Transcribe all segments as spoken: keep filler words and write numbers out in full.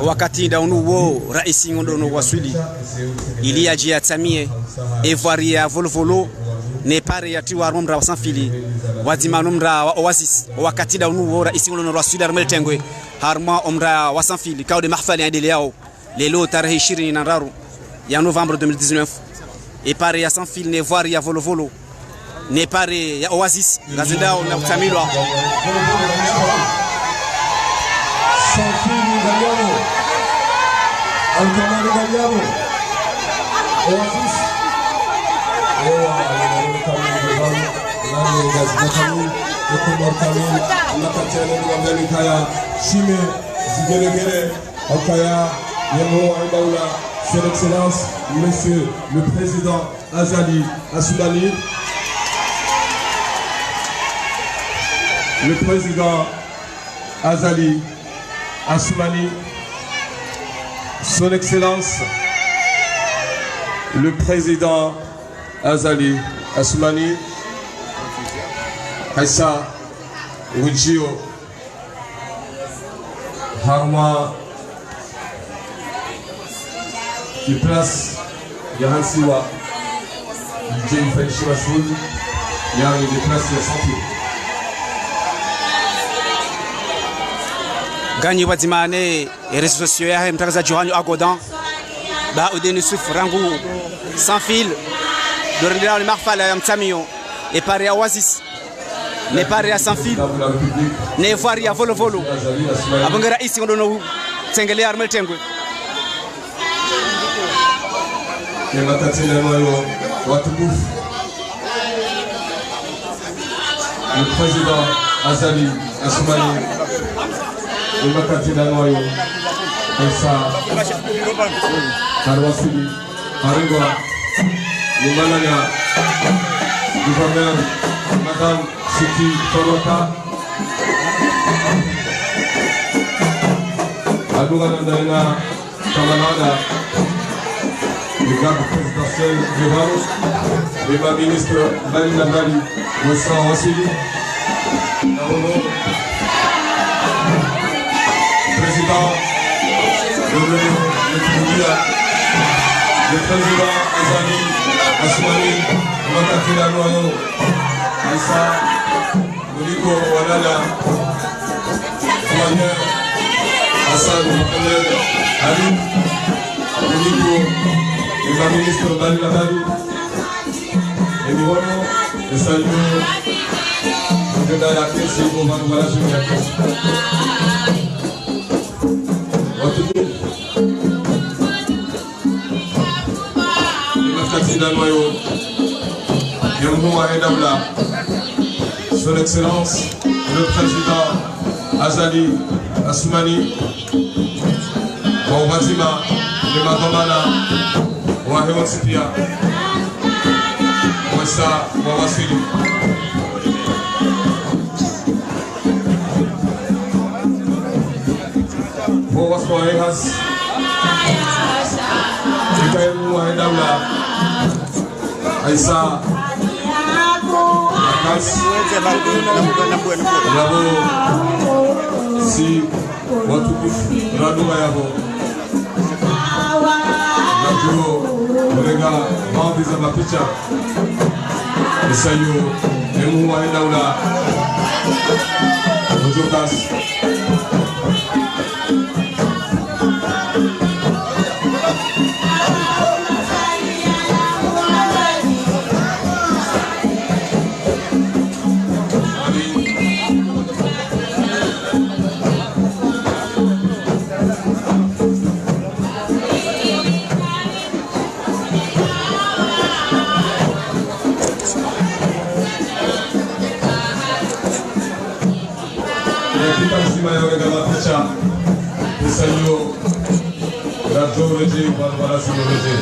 Wakati nda unu wo raisi ngondro no waswili, ili yadje yatsamiye, e vwari ya Volovolo, ne pare yatriwa harumwa mraa wa Sanfil, pvwadzima no mraa wa Oasis. Wakati nda unu wo raisi ngondro no waswili harumwa le tengwe, harumwa o mraa wa Sanfil, kao nde mahafali yaendeleyao. Leo tarehi ishirini na ndraru ya novembre deux mille dix-neuf. E pare ya Sanfil ne vwari ya Volovolo, ne pare ya Oasis, ngazendao na kutsamilwa. Sanfil ngaliapvo. Alkamar ngaliapvo. Oasis. Ewa, Alkamar ngaliapvo. Nani ngazi kamili, Alkamar kamili. Makatiano ngambeni kaya, shime, zigelegele. Hukaya, ye mhuu wa daula, Son Excellence, Monsieur le Président Azali Assoumani. Le Président Azali Assoumani. Son Excellence, le Président Azali Assoumani. Haisa, ngudjio. Harumwa i place ya hantsiwa, idje ifanyishiwa shughuli, yaani i place ya Sanfil. Nganyi pvwadzima ne réseaux sociaux yahe mtrangazaji wahanyu Agodan, Bahaoudine Youssouf, rangu Sanfil, ndo rendelao ne mahafali ya mtsamiyo, e pare ya Oasis. Ne pare ya Sanfil, ne vwari ya Volovolo. Apvo nge raisi ngondro no utsengelea harumwa le tengwe. Ne makati nda unu wo watukufu. Le Président Azali Assoumani. Ne makati nda unu wo. Esa. Harwasili. Harengwa, ni mwananya, gouverneur, Madame Siti Torota. Adungana ndaye na camarade, le garde présidentiel de Valo, et ma ministre Mbali na Mbali. Wesa wasili. Na wono. Président, le, le, le, le président Azali Assoumani, makati nda unu wo. Aisa, Monico Walala, Soigneur, Hassan Mohamed Ali, Monico, et ma ministre Mbali na Mbali. Emi wono, esayo, ngenda ya kesi, o vanu wala shini ya kesi. Watukufu. Ni makati nda unu wo, ye mhuu wa daula, Son Excellence, le Président Azali Assoumani, wa pvwadzima ne madhwamana wahe wontsi pia. Wesa wawasili. Pvo waswili hazi. Ikaye mhuu wa daula. Aisa. Akas. Yapvo. Si watukufu. Radunga yapvo. Ngadjo urenga baadhwi za mapicha. Esayo, ne mhuu wa daula. Ojokas. Ekipa ndzima ya urenga mapicha, esayo, ngadjo uredjei, pvanu pvala sino redjei.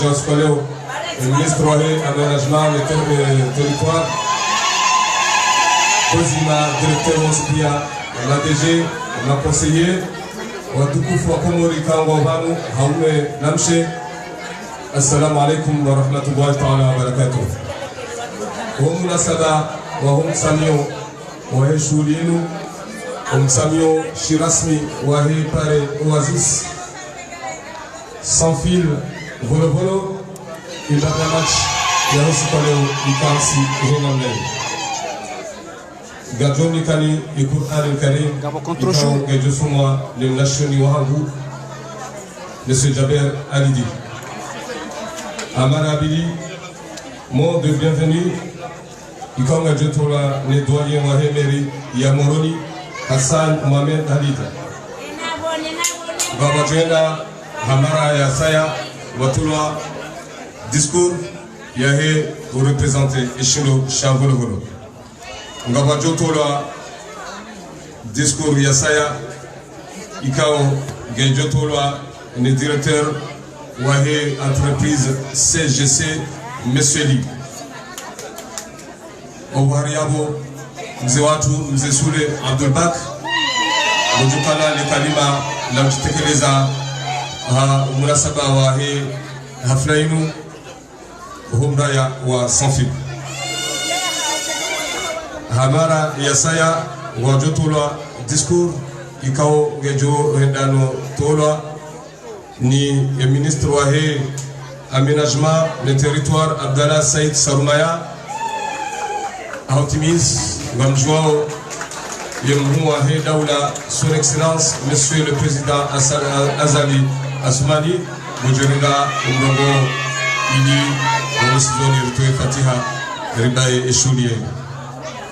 mwanamshe wa siku ya leo, e ministre wahe aménagement ne ter-, eh, territoire, pvwadzima directeur wa hospitali, ma D G, ma conseillers, watukufu wa Komori, ikao ngwao pvanu, haume na mshe, assalamu alaikum wa rahmatullahi ta'ala wa barakatuh. Wo munasaba wa ho mtsamio wahe shughuli inu, omtsamio shirasmi wahe pare Oasis, Sans Fil, Volovolo, ibarnamaj ya ho siku ya leo ikao ngasi hena mlele. Ngamdjo nikani i Qur'an al-Karim, ikao ngedjo somwa ne mnashioni wahangu, Monsieur Jaber Alidi. Amara Abidi, mot de bienvenue, ikao ngedjo tolwa ne doyen wahe mairie ya Moroni, Hassan Mohamed Halida. Ngapvo djwenda hamara ya saya watolwa discours yahe ureprésenter eshindo sha Volovolo. Ngapvo djotolwa discours ya saya ikao ngedjo tolwa ne directeur wahe entreprise C G C, Monsieur Li. Opvwahari yapvo, mze watru, Mze Sule Abdul Bak, ngudjokana ne kalima la udjitekeleza ha munasaba wahe hafla inu, ho mraya wa Sans Fil. Hamara ya saya ngwadjotolwa discours ikao ngedjo hwenda no tolwa ni e ministre wahe aménagement ne territoire, Abdallah Said Saroumaya. Hautimiz, ngamdjuwao, ye mhuu wahe daula, Son Excellence, Monsieur le Président Hassan Azali Assoumani, ngudjo renga omrongoo ili, ngomsizoni ritowe fatiha, ribaye eshuhuli yenu.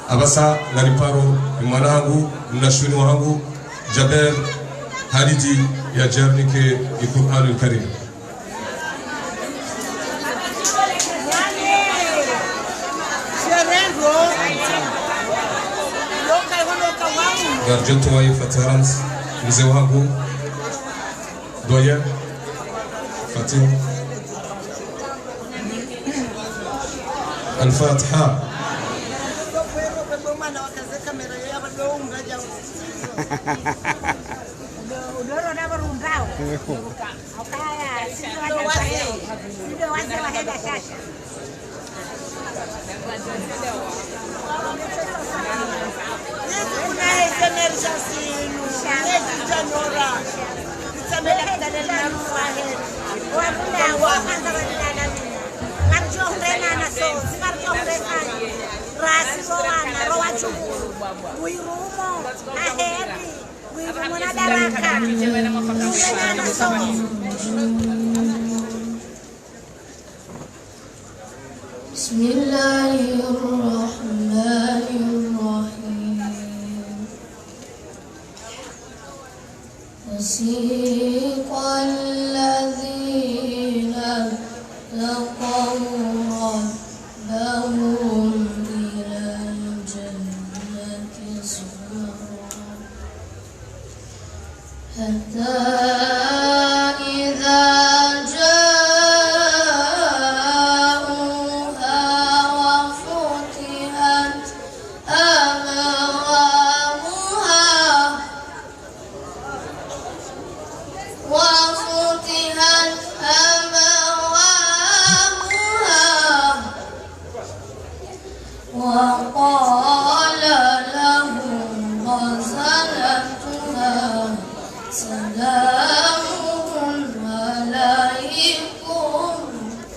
Apvasa, nganiparo, emwana hangu, mnashioni wahangu, Djaber Halidi, yadje yarinike e Qur'anul Karim. Ngardjo towa ye fatiha, mze wahangu, doyen, fatiha. Al-Fatiha. Udoro na barumbao. Ukaya, sido wazee, sido wazee wa heda shasha. Kuna emergency inu, nezi janora. Itsamela heda na ruwa heda. Wakuna, wakwanza wa nina na mina. Ngamdjo hundrena na so, ngamdjo hundrena. Rasi rowana, rowa chukuru. Uirumo, aheri. بسم الله الرحمن الرحيم. وسيق الذين اتقوا ربهم إلى الجنة زمرا حتى إذا جاءوها وفتحت أبوابها وفتحت أبوابها وقال لهم خزنتها سلام عليكم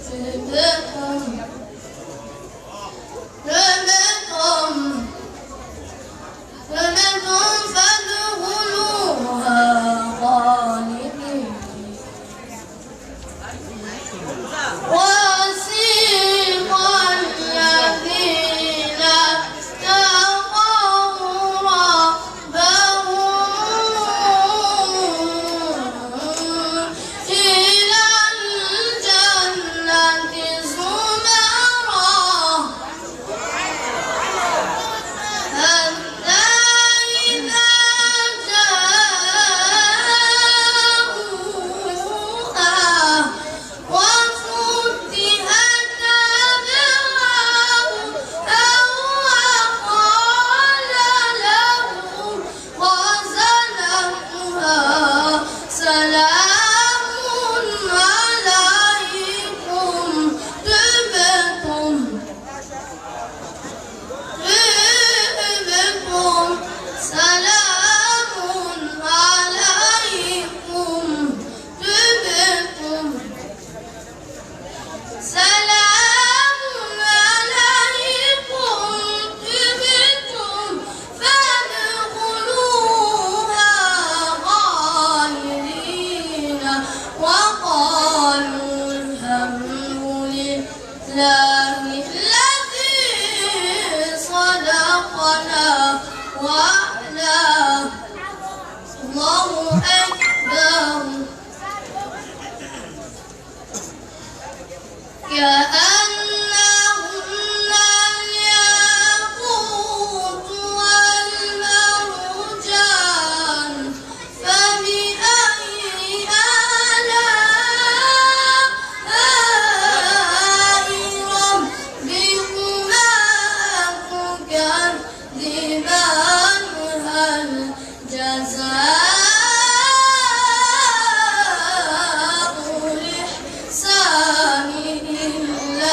طبتم، طبتم، طبتم فادخلوها خالدين. وسيق الذين اتقوا ربهم إلى الجنة زمرا حتى إذا جاءوها وفتحت أبوابها وقال لهم خزنتها سلام عليكم طبتم، طبتم، سلام عليكم طبتم، سلام عليكم طبتم فادخلوها خالدين وقالوا الحمد لله الذي صدقنا وعده. الله أكبر. كأنهن الياقوت والمرجان، فبأي آلاء ربكما تكذبان؟ هل جزاء الإحسان إلا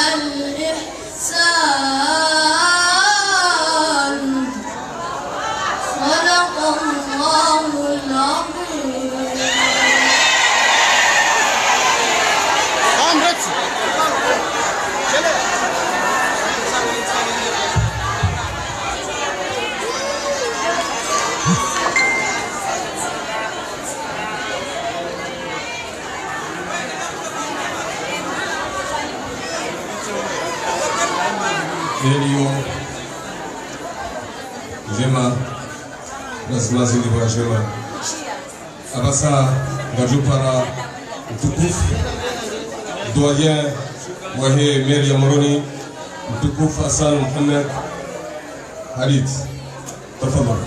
Eliyo njema, lazima zindrwa njema. Apvasa ngamdjo para mtukufu, doyen wahe mairie ya Moroni, mtukufu Hassan Mohamed Halid. Tafadhali.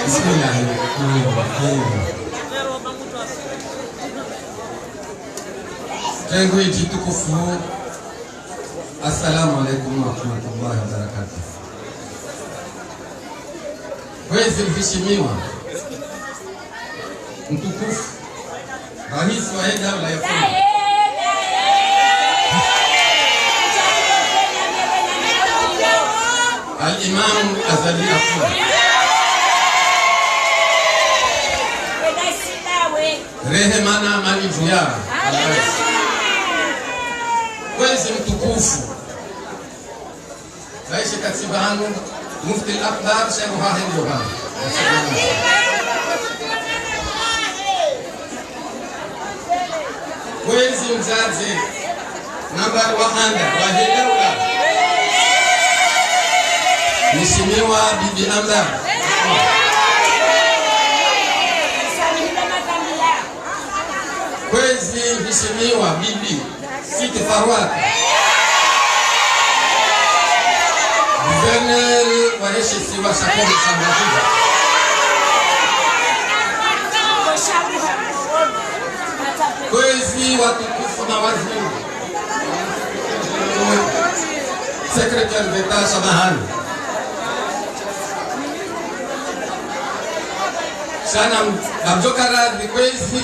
بسم الله الرحمن الرحيم. Tengu itukufu. Assalamu alaikum warahmatullahi wabarakatuh. Kwezi mheshimiwa mtukufu, Rais wa daula ya Komori, Al-Imam Azali Assoumani. Rehema na amani juu yaye. Kwezi mtukufu, Rais katiba hanu, Mufti al-Akbar, Sheikh Ibrahim Yohana. Kwezi mdzadze, nambari wa handa, wahe daula. Mheshimiwa Bibi Amda. Kwezi mheshimiwa Bibi Sitti Farouata, gouverneur wahe shisiwa sha Komori sha Ngazidja. Kwezi watukufu mawaziri, secrétaire d'État, samahani. Sha ngamdjo kara radhi kwezi,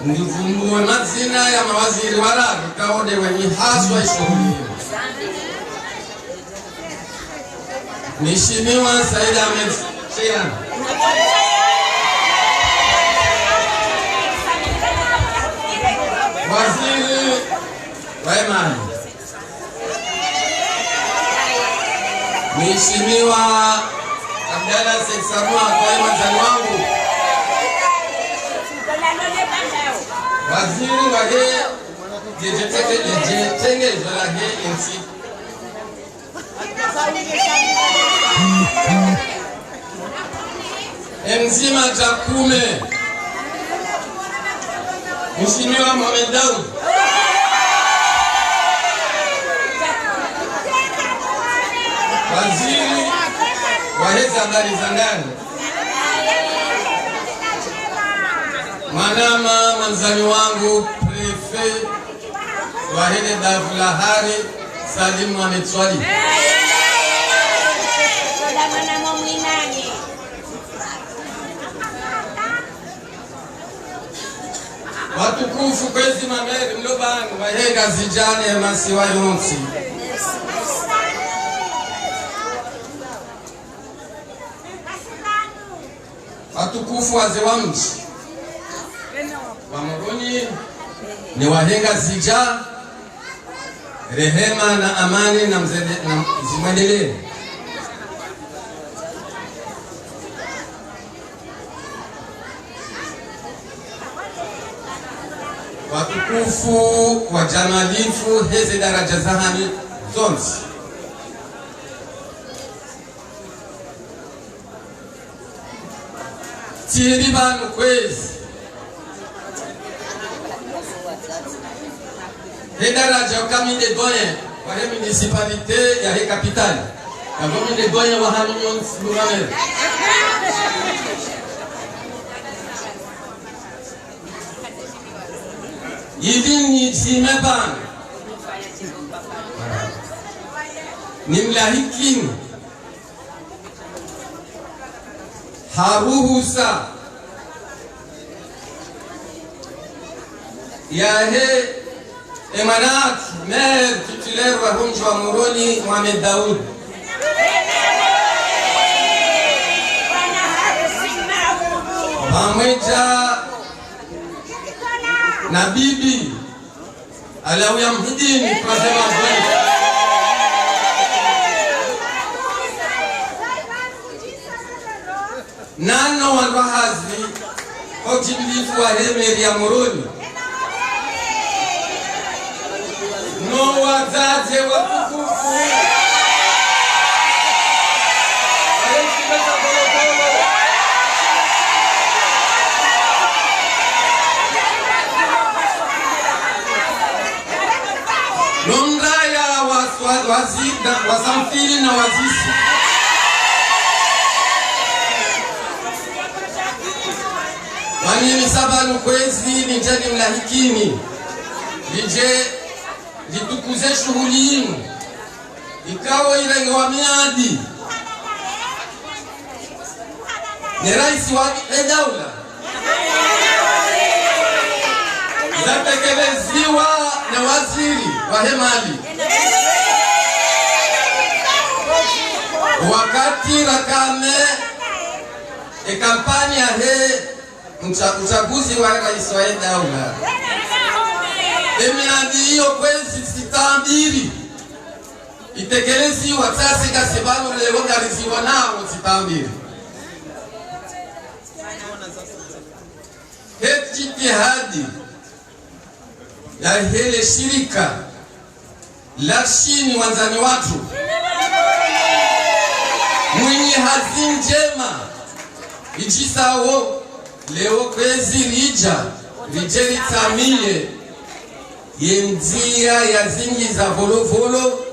nivumbuwe madzina ya mawaziri wararu, ikao nde wenyi haswa ishuhuli. Mheshimiwa Said Ahmed Sheian, waziri wa mali. Mheshimiwa Abdallah Said Samoura, kwa mwandzani wangu, waziri wahe djetenge-, djetengezo lahe ntsi. Emdzima dja kume, Mheshimiwa Mohamed Daoud, waziri wahe ze habari za ndani. Mwanama, mwandzani wangu, préfet wahe le daula la Hari, Salim Mohamed Soilihi. Watukufu, kwezi mameri mlo pvanu, wahe Ngazidja ne masiwa yontsi. Watukufu wazee wa mdji wa Moroni ne wahe Ngazidja, rehema na amani na mzende-, na zimwendelee. Watukufu wadjamalifu he ze daraja zahanyu zontsi. Tsiri pvanu kwezi he daraja uka mi nde doyen wahe municipalité yahe capitale, yapvo mi nde doyen wahanyu nyontsi mlo pvanu. Ili nizime pvanu, nimlahikini ha ruhusa yahe emwana hatru, maire titulaire waho mdji wa Moroni, Mohamed Daoud, pvamwedja na bibi Alawiya Mhidini, troisième adjoint. Nano wandru wa hazi, ho utimilifu wahe meri ya Moroni. No wadzadze watukufu. No mraya wa, wa, wa zi-, na, wa Samfili na wa Zisi. Wanimisa pvanu kwezi nidje nimlahikini, nidje nitukuze shuhuli yinu. Ikao irengewa miadi ne raisi wa e daula, zatekeleziwa ne waziri wahe mali. Wakati rakame e kampani yahe mtsa-, utsaguzi wa raisi wa e daula, e miadi iyo kwezi tsitambiri itekeleziwa, tsasi kasi pvanu leo ngariziwonao tsitambiri. He jitihadi yahe le shirika la Shini wandzani watru, mwinyi hazi ndjema, idjisao leo kwezi ridja, ridje ritsamiye ye ndzia ya zingi za Volovolo,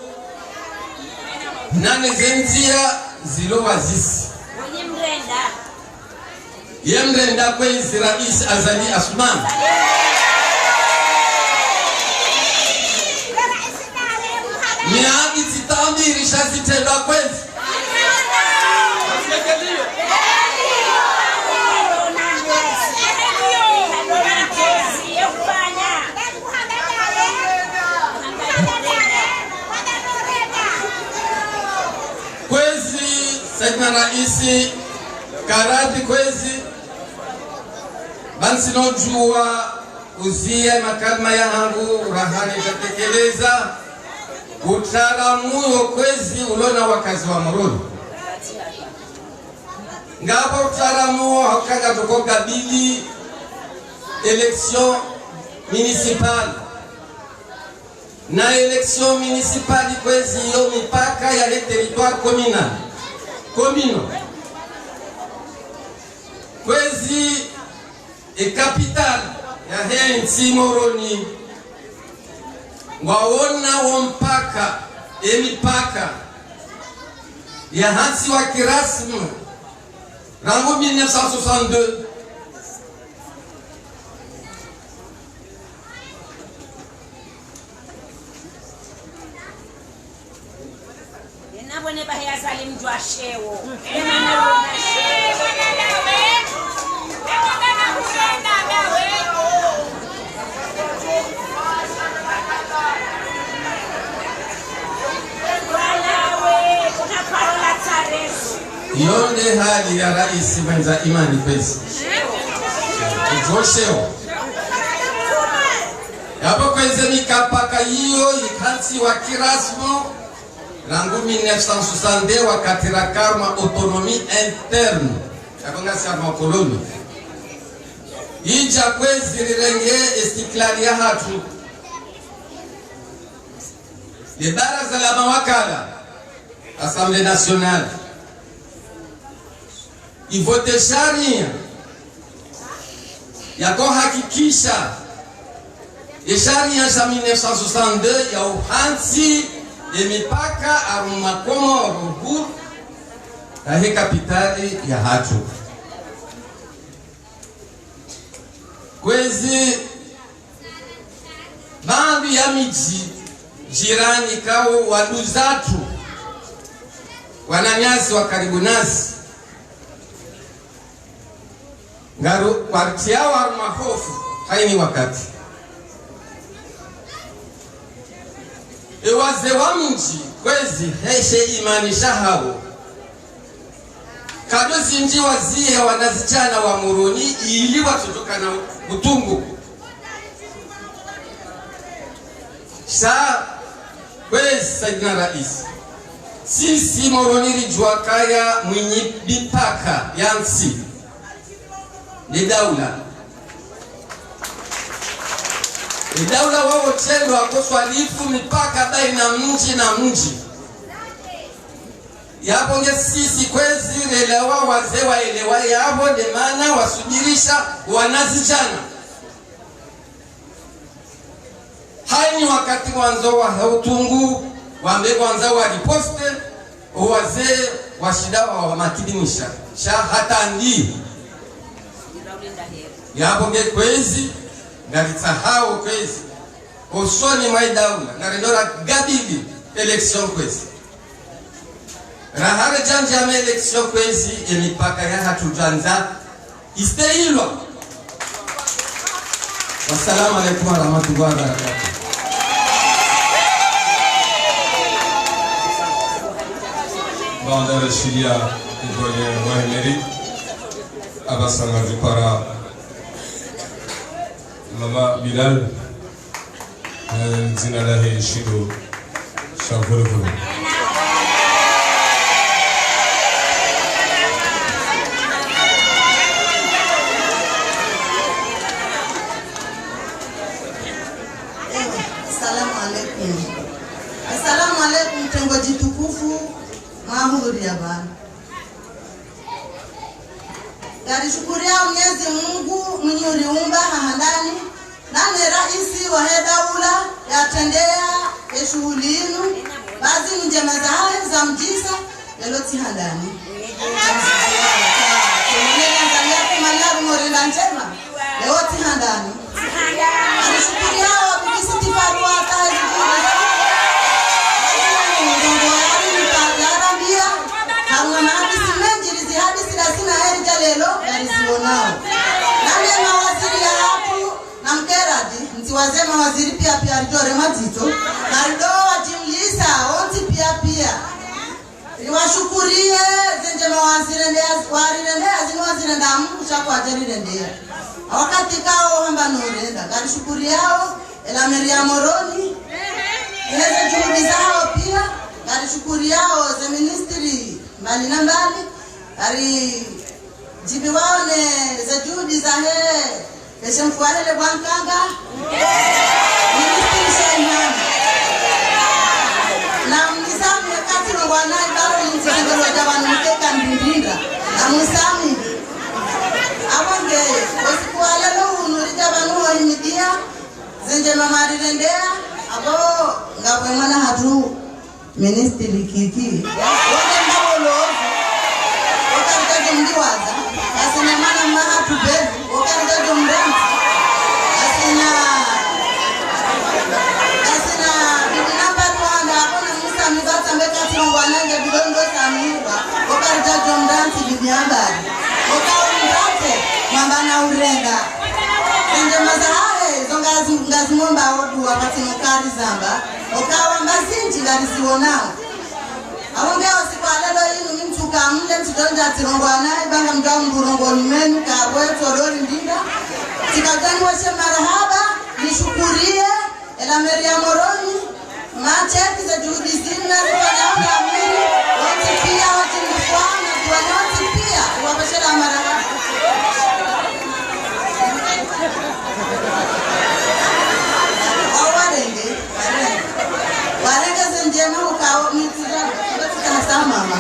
nane ze ndzia zilo wa Zisi. Ye mrenda kwezi raisi Azali Assoumani. Miadi tsitambiri sha zitrendwa kwezi. Kwezi, Saidina Raisi, karadhi kwezi, ba ntsino djuwa uziya makalima yahangu rahana nidjatekeleza, utraramuo kwezi ulo na wakazi wa Moroni. Ngapvo utraramuo hauka ngadjoko kabili élection municipale. Na élection municipale kwezi yo mipaka yahe territoire communal. Communal. Kwezi e capitale yahe ntsi Moroni, ngwaona wo mpaka, e mipaka, yahantsiwa kirasmu, rangu mille neuf cent soixante-deux. Yena bwene bahe ya Salim Djwa Shewo. Iyo nde hali ya raisi mwendza imani kwezi. Djwa Shewo. Yapvo kwezi mikapaka iyo ikantsiwa kirasmu rangu mille neuf cent soixante-deux, wakati rakaruma autonomie interne. Yapvo ngasi harumwa koloni. Idja kwezi rirenge istiklali yahatru. Le baraza la mawakala, Assemblée nationale, ivote sharia yakohakikisha e sharia sha mille neuf cent soixante-deux ya uhantsi e mipaka harumwa Komoro huru, yahe kapitali yahatru. Kwezi baadhwi ya midji jirani kao waduzatru, wananyazi wa karibu nasi, ngaru-, kwaritiao harumwa hofu hayina wakati. E wazee wa mdji kwezi he she imani shahawo, kado zindji waziya wanazidjana wa Moroni ili watsodjokana utungu. Sha kwezi Saidina Raisi, Sisi Moroni ridjuwa kaya mwinyi mipaka ya ntsi ni daula. Ni daula wawo tsi ndo wakoswalifu mipaka baina mdji na mdji. Yapvo nge sisi kwezi relewa, wazee waelewa, yapvo nde mana wasubirisha wanazidjana. Hayini wakati wandzo wa utungu, wambe wandzo wa riposte, owazee washinda wa, wamakidinisha. Sha hata ndi. Yapvo nge kwezi, ngaritsahao kwezi. Osoni mwa idaula, ngarendo ragabili élection kwezi. Raha redjandja me élection kwezi, emipaka yahatru djwandza isteilwa. Wassalamu alaikum warahmatullahi wabarakatuh. Baanda rashiliya ivoye wa Emery, apvasa ngaripara Mama Bilal. Eh, dzina lahe shindo sha Volovolo. Ewa, assalamu alaikum. Assalamu alaikum, tengo djitukufu, mahudhuri ya pvanu. Ngarishukuriya Mwenyezi Mungu, mwinyi uriumba ha handani, na ne raisi wahe daula, yatrendeya eshuhuli inu, pvazinu ndjema zahahe zamdjisa, leo tsi handani. Ngamzidjuwa, kumaliya rumorenda ndjema. Leo tsi handani. Ngarishukuriyawo, bibisi tifaruwa kazi. Ndrongoo yari nipa-, yarambiya. Harumwa mahadisi mendji rizihadisi, lasina heri dja leo, ngariziwonao. Na ne mawaziri yahatru, namkeradi, ntsiwaze mawaziri piya piya ridjore madzitso. Ngarido wadjimlisa, wontsi piya piya. Riwashukuriye, ze ndjema wazirendeya, warirendeya, zinu wazirenda Mungu sha kwadjarirendeya. Wakati kawo hamba norenda, ngarishukuriyawo, ela meri ya Moroni, heze juhudi zawo piya, ngarishukuriyawo, ze ministri mbali na mbali, ngari djibiwawo ne ze juhudi zahe, eshe mfuwarele bwankanga. Ministri Sheimani. Na mnisamihi wakati nongwana ibaro ni mtsi zingolo dja pvanu mkeka ndindinda. Na mnisamihi. Apvo nge, osiku wa leo unu ridja pvanu ho himidiya, ze ndjema mwarirendeya, apvo ngapvo mwana hatru. Ministri Kiki. Wote mba wolozi. Wokaridjadjo mdiwaza. Ngasina mwana maha tubeli. Wokaridjadjo mrantsi. Ngasina, ngasina bibi namba twanda. Apvo na Musa mibata mbeka tino wanange bidondo samiwa. Wokaridjadjo mrantsi bibi ambari. Woka umrantsi. Mwamba na urenga. Ze ndjema zahahe. Zo ngazi, ngazi mwomba odu wakati mukari zamba. Okawa mba zindji ngariziwonao. Apvo nge osiku wa leo inu mi ntsuka mle ntsidondja tsi rongwana, ibanga mdja mbu rongoni menu, kabwe tsorori ndinda. Tsikadjani weshe marahaba, nishukuriye, ela meri ya Moroni, macheki ze juhudi zinu, zifanya hunda mini, wontsi piya, wontsi mdufwana, ziwanya wontsi piya, wapveshela marahaba. Wawarenge, warenge. Warenge ze ndjema ukawo, mi tsira, tsira tsika hasa mama.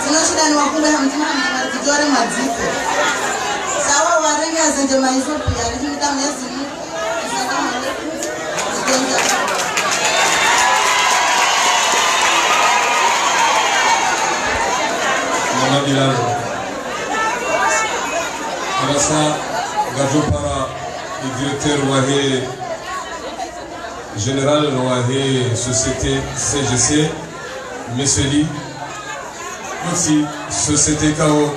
Tsino shida ni wakumbe hamtima, hamtima, tsidjore madziko. Sawa warenge ze ndjema izo piya, rijimita Mwenyezi Mungu. Mama Bilal. Apvasa, ngadjo para, le directeur wahe, général wahe société C G C, Monsieur Ly. Aussi, société kao,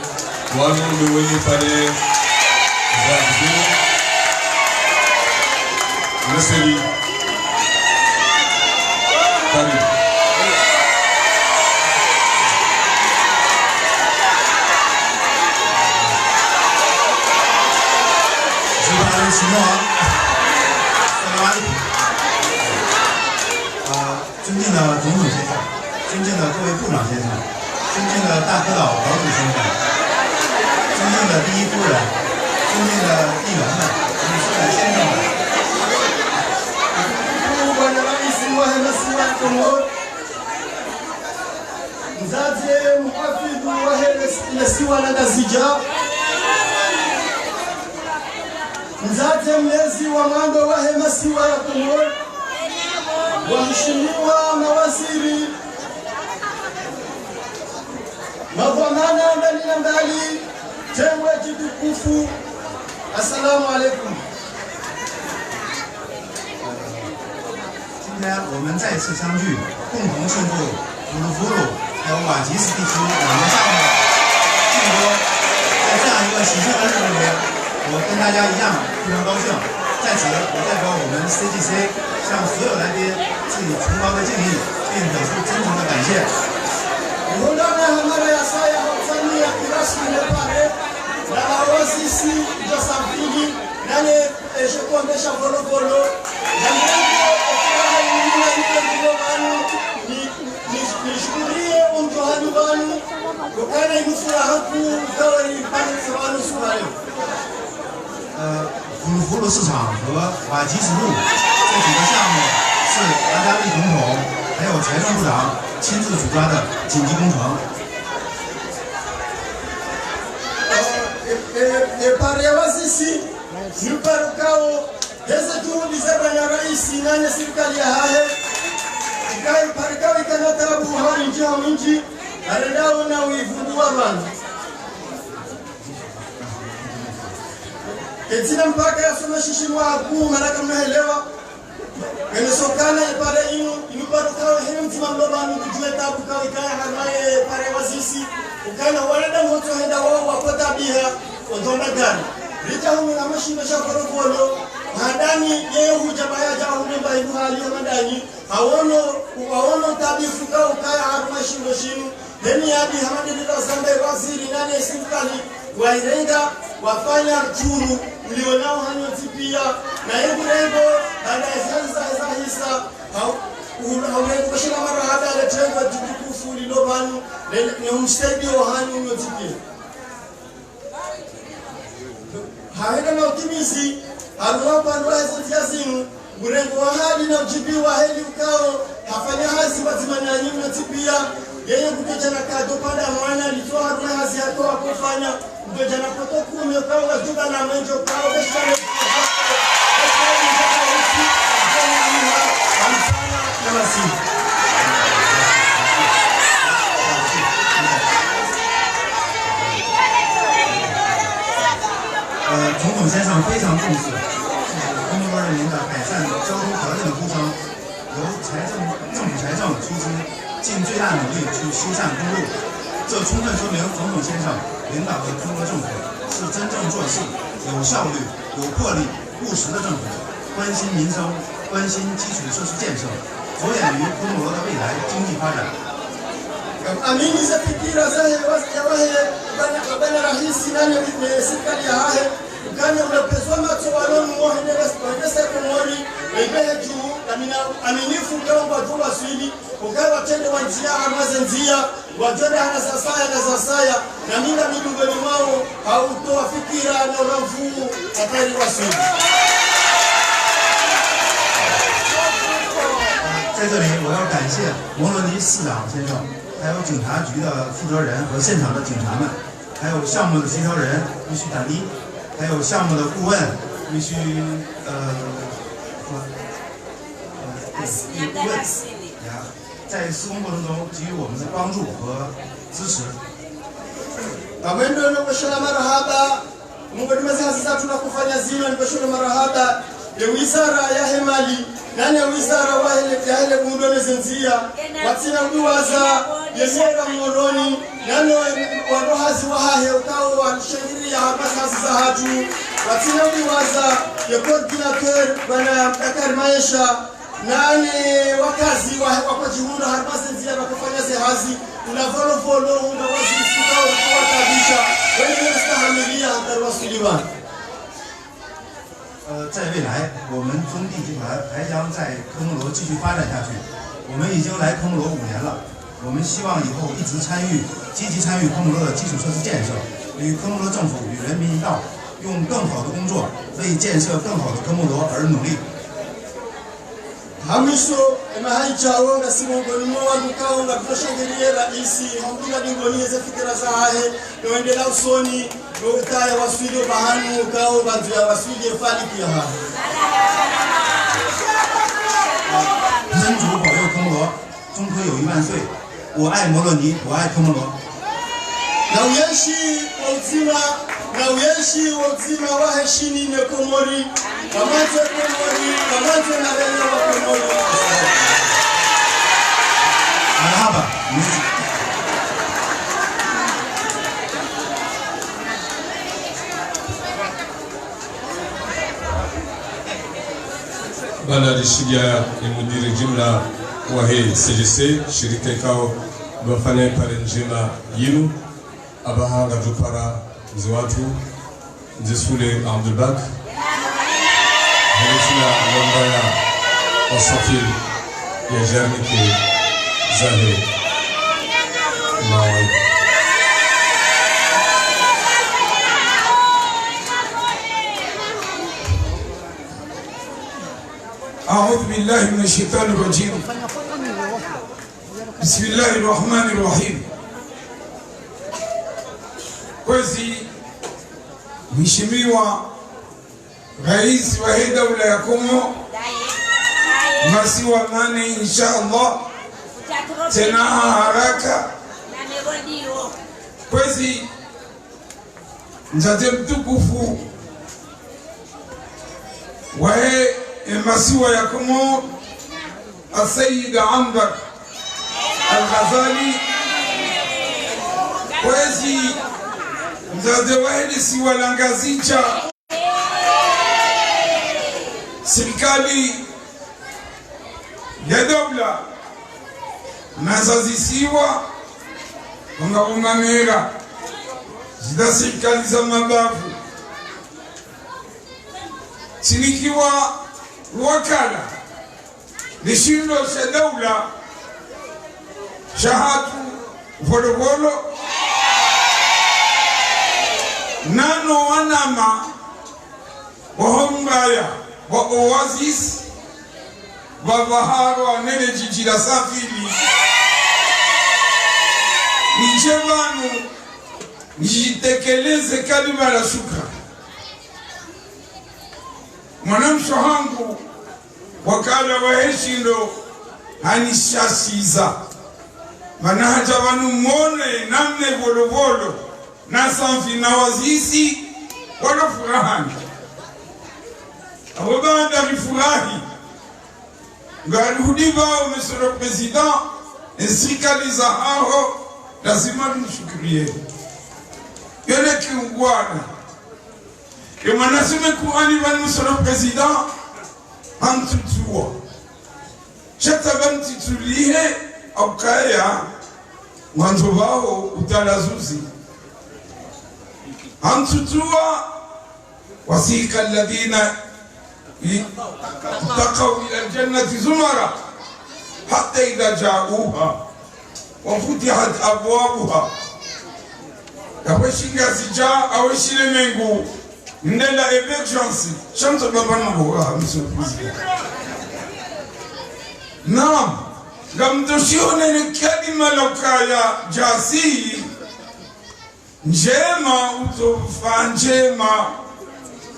wanu nde wenye pale, Zabi. Monsieur Ly. Karibu. Je parle chinois. Salam alaikum. Ah, tu me dis, là, tu me dis ça. 尊敬的各位部长先生，尊敬的大科导保主先生，尊敬的第一夫人，尊敬的议员们，女士们、先生们。Mtukufu Bwana Raisi wahe masiwa ya Komori, mdzadze muhafidhu wahe le, le siwa la Ngazidja, mdzadze mlezi wa mwando wahe masiwa ya Komori, waheshimiwa mawaziri, madhwamana mbali na mbali, tengwe djitukufu, assalamu alaikum. 今天我们再次相聚，共同庆祝Vuluvulu还有瓦吉寺地区两个项目竣工。在这样一个喜庆的日子里，我跟大家一样非常高兴。在此，我代表我们C G C向所有来宾致以崇高的敬意，并表示真诚的感谢。Ihundrana ha mara ya saya ha ufanyiwa kirasmi le pare la Oasis Josafini, nane eshe kombe sha Volovolo, na mrenge okira hayina nile ndilo pvanu, ni, ni, nishukuriye omdjo hanyu pvanu, ukana inu furaha kuu, ikawo ni pvanu se pvanu suhayo. 呃，Vuluvulu市场和瓦吉寺路这几个项目是大家一同同，还有财政部长亲自主抓的紧急工程。 E, e, e pare ya Oasis, ni pare ikao, heze juhudi za bwana raisi nane sirikali yahahe, ikao pare ikao ikana taabu ha windji ha windji, arendao na uivundu wa pvanu. Ketsina mpaka yasoma shishimo hakuu, mana kamwelewa. Kene sokana ye pare inu, inu pare ikao heri mdzima mlo pvanu kudjuwe taabu ikao ikaya harumwa ye pare ya Oasis, ukana wanadamu wotsohenda wao wakotabiha, ondo magari. Ridja hunu na mashindo sha Volovolo, handani yeye hudja pvaya dja hunu mba inu hali yo handani, hawono, hawono taabu ikao ikaya harumwa shindo shinu, Heni yadi hama ndilila zamba ye waziri nane sirikali wairenga wafanya ruturu mlionao hanyu ntsi pia, na ye ngurengo baanda eza hisa, eza hisa, hau, u-, haurengo kwashila marahaba le tengwe djitukufu lilo pvanu, ne, ne umsaidio hanyu nyo ntsi pia. Hahenda na utimizi, harumwa upande wa hezo ndzia zinu, ngurengo wa hali na udjibiwa heli ukao, hafanya hazi pvadzima nanyi mna ntsi pia, yeye kutodja na kado pvanda mwana, litso harumwa hazi yako wakofanya, kutodja na koto kume ukao, wadjuba na mwenjo ukao, beshale, beshale, beshale, beshale, beshale, beshale, beshale, beshale, beshale, beshale, beshale, beshale, 呃，总统先生非常重视，就是科摩罗人民的改善交通条件的呼声，由财政，政府财政出资，尽最大努力去修缮公路。这充分说明总统先生领导的中国政府是真正做事、有效率、有魄力、务实的政府，关心民生，关心基础设施建设，着眼于科摩罗的未来经济发展。 Amini ze fikira zahe, wazi ya wahe, bwana, bwana raisi nane, ne sirikali yahahe, ukana unapeswa matso walo nuwo hende, hende se Komori, wende he juu, na mina, aminifu ukao ngwadjo waswili, ukao watrende wa ndzia, harumwa ze ndzia, wadjo nda hana zasaya na zasaya, na mina midungoni mwao, hautowa fikira na uramvu, hatari waswili. 在这里，我要感谢 摩罗尼市长先生，还有警察局的负责人和现场的警察们，还有项目的协调人必须打的，还有项目的顾问必须，呃，呃，呃，顾问，呀，在施工过程中给予我们的帮助和支持。 Pvamwendo no kushela marahaba, Mungu ndima zi hazi zatru na kufanya zinu, nipvesho na marahaba, ye wizara yahe mali, nane wizara wahe le, yahe le bundo ne ze ndzia, watsina udiwaza, ye mera Moroni, nano wandru hazi wahahe ukao wa shangiri ya harumwa zi hazi zahatru, watsina udiwaza, ye coordinateur, bwana Bakari Maesha, nane wakazi wa, wakodjihundra harumwa ze ndzia wakofanya ze hazi, una Volovolo, una Oasis, una ukuwa kabisa, wenye mstahamilia, hatari waswili pvanu. 呃，在未来，我们中地集团还将在科摩罗继续发展下去。我们已经来科摩罗五年了，我们希望以后一直参与，积极参与科摩罗的基础设施建设，与科摩罗政府与人民一道，用更好的工作为建设更好的科摩罗而努力。 Ha mwiso, ema hayi djawo ngasi mongoni mwa wanu ikao ngapvo shangeliye raisi, hamdunga dingoni yeze fikira zahahe, no wendelea usoni, no ukaya waswili opvahanu ikao ngwandzo ya waswili ye faliki yahahe. 神主保佑科摩罗，中科友谊万岁！ 我爱摩洛尼，我爱科摩罗。 Na uyenshi wo udzima, na uyenshi wo udzima wahe shini ne Komori, kamwandze Komori, kamwandze na wena wa Komori. Marahaba. Bana rishidja ni mudiri jimla wahe C G C, shirika ikao ngafanya ipare ndjema yinu, apvaha ngadjopara mze watru, mze Sule Abdulbak, halisina lambaya wa safi ya jarnike zahe mawe. أعوذ بالله من الشيطان الرجيم. بسم الله الرحمن الرحيم. Kwezi, mheshimiwa raisi wahe daula ya Komori, masiwa mane, insha Allah, tsena ha haraka. Kwezi, mdzadze mtukufu wahe emasiwa ya Komori, Asayid Anwar Al-Ghazali, kwezi mdzadze wahe lisiwa la Ngazidja, sirikali ya daula, na za zisiwa, wanga umamera, zida sirikali za mabavu. Tsinikiwa wakala, lishindo sha daula, shahatru, Volovolo, nano wanama, waho mbaya wa Oasis, pvapvaharwa nele djidji la Sanfili. Nidje pvanu, nidjitekeleze kalima la shukra. Mwanamshe hangu, wakala wahe shindo, hanishashiza. Mana hadja pvanu mone namna Volovolo, na Sanfili, na Oasis, walo furahani. Apvo baanda rifurahi. Ngarihudi pvao, Monsieur le Président, esirikali zahaho, lazima rimshukuriye. Yole kiungwana. Ye mwanasome Kurani pvanu, Monsieur le Président, hantsutsua. Sha tsamba ntsitsulihe, haukaya, mwandzo pvao utalazuzi. Hantsutsua, وسيق الذين اتقوا إلى الجنة زمرا حتى إذا جاءوها وفتحت أبوابها. Yapvo shi Ngazidja, awe shilemengu, ndela émergence, sha mtso baba no boha, Monsieur le Président. Naam, ngamdjo shionele kalima la ukaya djasi, ndjema utsofa ndjema,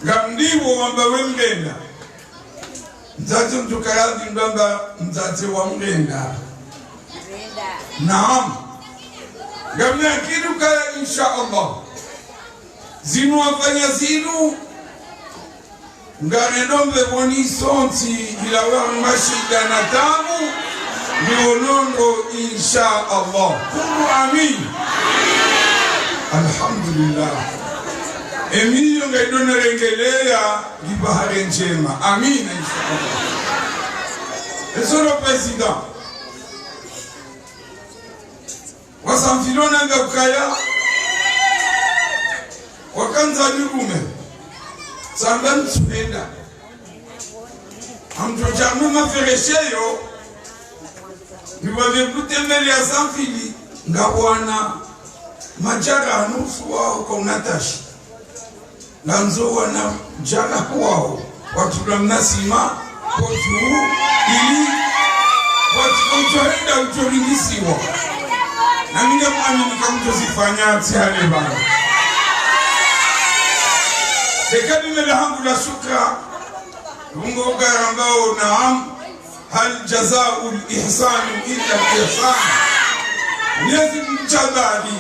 ngamliwo wamba we mrenda. Mdzadze mtukufu yadi ndo amba mdzadze wa mrenda. Naam. Ngamnakili ukaya, insha Allah, zinu wafanya zinu, ngarendo mbepvoni sontsi, ila wa mashida na tabu, ni onondo, insha Allah. Kulu amin. Alhamdulillah. Emiyo ngaido narengeleya, ngipvahale ndjema. Amin, insha Allah. Monsieur le Président, wa Sanfili wanambia ukaya, wakandza nirume, tsamba ntsupvenda. Hamdjo djamwe maferesheyo, Ndipvo vye kutembelea Sanfili, ngapvo wana madjaka nusu wawo kaunatashi. Ngandzo wana djaka wawo, watula mnasima, potu, ili, watu kutsohenda utsoringisiwa. Na mi ngamwamini kamtsozifanya tsi hale pvanu. Leka limela hangu la shukra, lungo ukarambao naam, هل جزاء الإحسان إلا الإحسان. Mnyezi Mngu Jabali,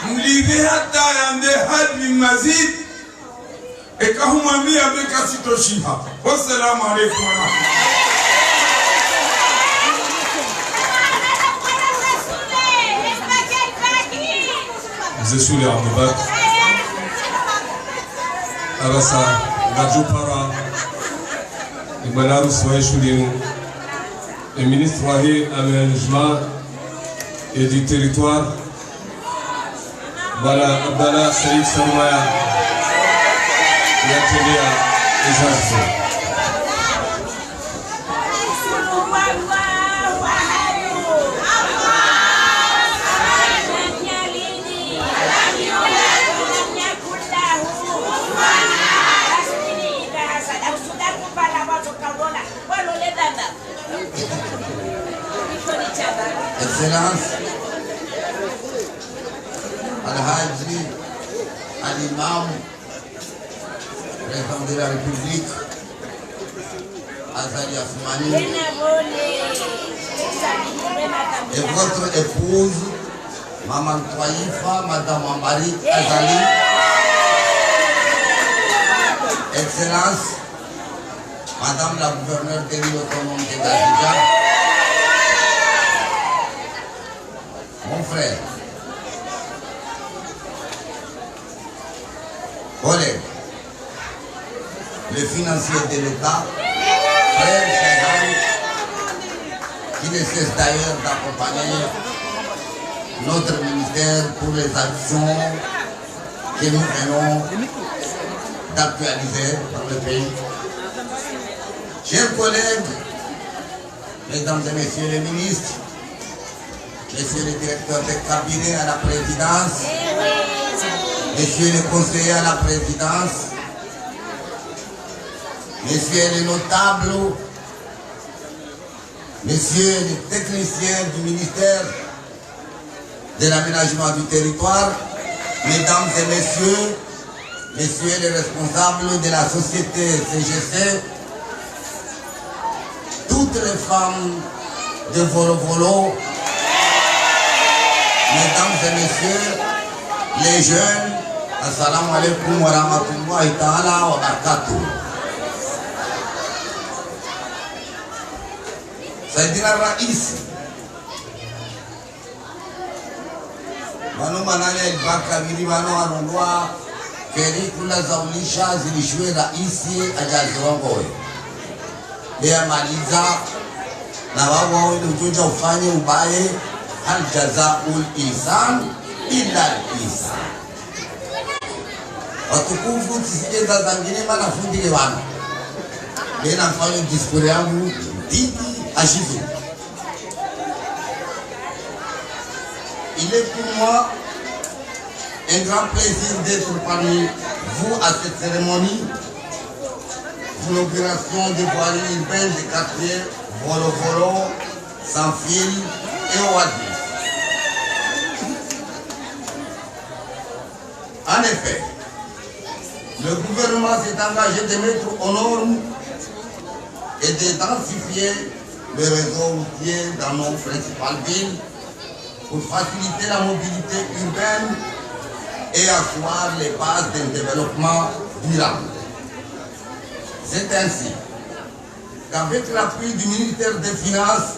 mlipve hata yambe هل من مزيد. Eka humwambia mbe kasitoshiha. Wassalamu alaikum warahmatullahi. Mze Sule Abubakar. Abasa, ngadjupara, ibwana harusi wa ishu linu, e ministre wahe aménagement et du territoire, bwana Abdallah Said Saroumaya, yatrendea ejazo. Excellence, Al-Hadji Al-Imam, Président de la République, Azali Assoumani, et votre épouse, Maman Twaifa, Madame Ambari Azali. Excellence, Madame la gouverneure de l'île autonome de Ngazidja. Mon frère, collègue, le financier de l'État, frère Cheikh Hamd, qui ne cesse d'ailleurs d'accompagner notre ministère pour les actions que nous venons d'actualiser dans le pays. Chers collègues, Mesdames et Messieurs les ministres, Messieurs les directeurs de cabinet à la présidence, Messieurs les conseillers à la présidence, Messieurs les notables, Messieurs les techniciens du ministère de l'aménagement du territoire, Mesdames et Messieurs, Messieurs les responsables de la société C G C, toutes les femmes de Volo Volo, Mesdames et Messieurs, les jeunes, Assalamu alaikum wa rahmatullahi ta'ala wa barakatuh. Saidina Rais, pvanu mwananya ilibaka mbili pvanu harongwa, keri kula za ulisha zilishiwe raisi adja zirongowe. Be amaliza, na wawo wende utsodja ufanye ubaye, هل جزاء الإحسان إلا الإحسان. Watukufu, tsisike za zangine mana fundi le pvanu. Be namfanye discours yangu, didi, ashifu. Il est pour moi un grand plaisir d'être parmi vous à cette cérémonie d'inauguration des voiries urbaines des quartiers Volo Volo, Sanfil et Oasis. En effet, le gouvernement s'est engagé de mettre aux normes et de densifier le réseau routier dans nos principales villes pour faciliter la mobilité urbaine et asseoir les bases d'un développement durable. C'est ainsi qu'avec l'appui du ministère des Finances,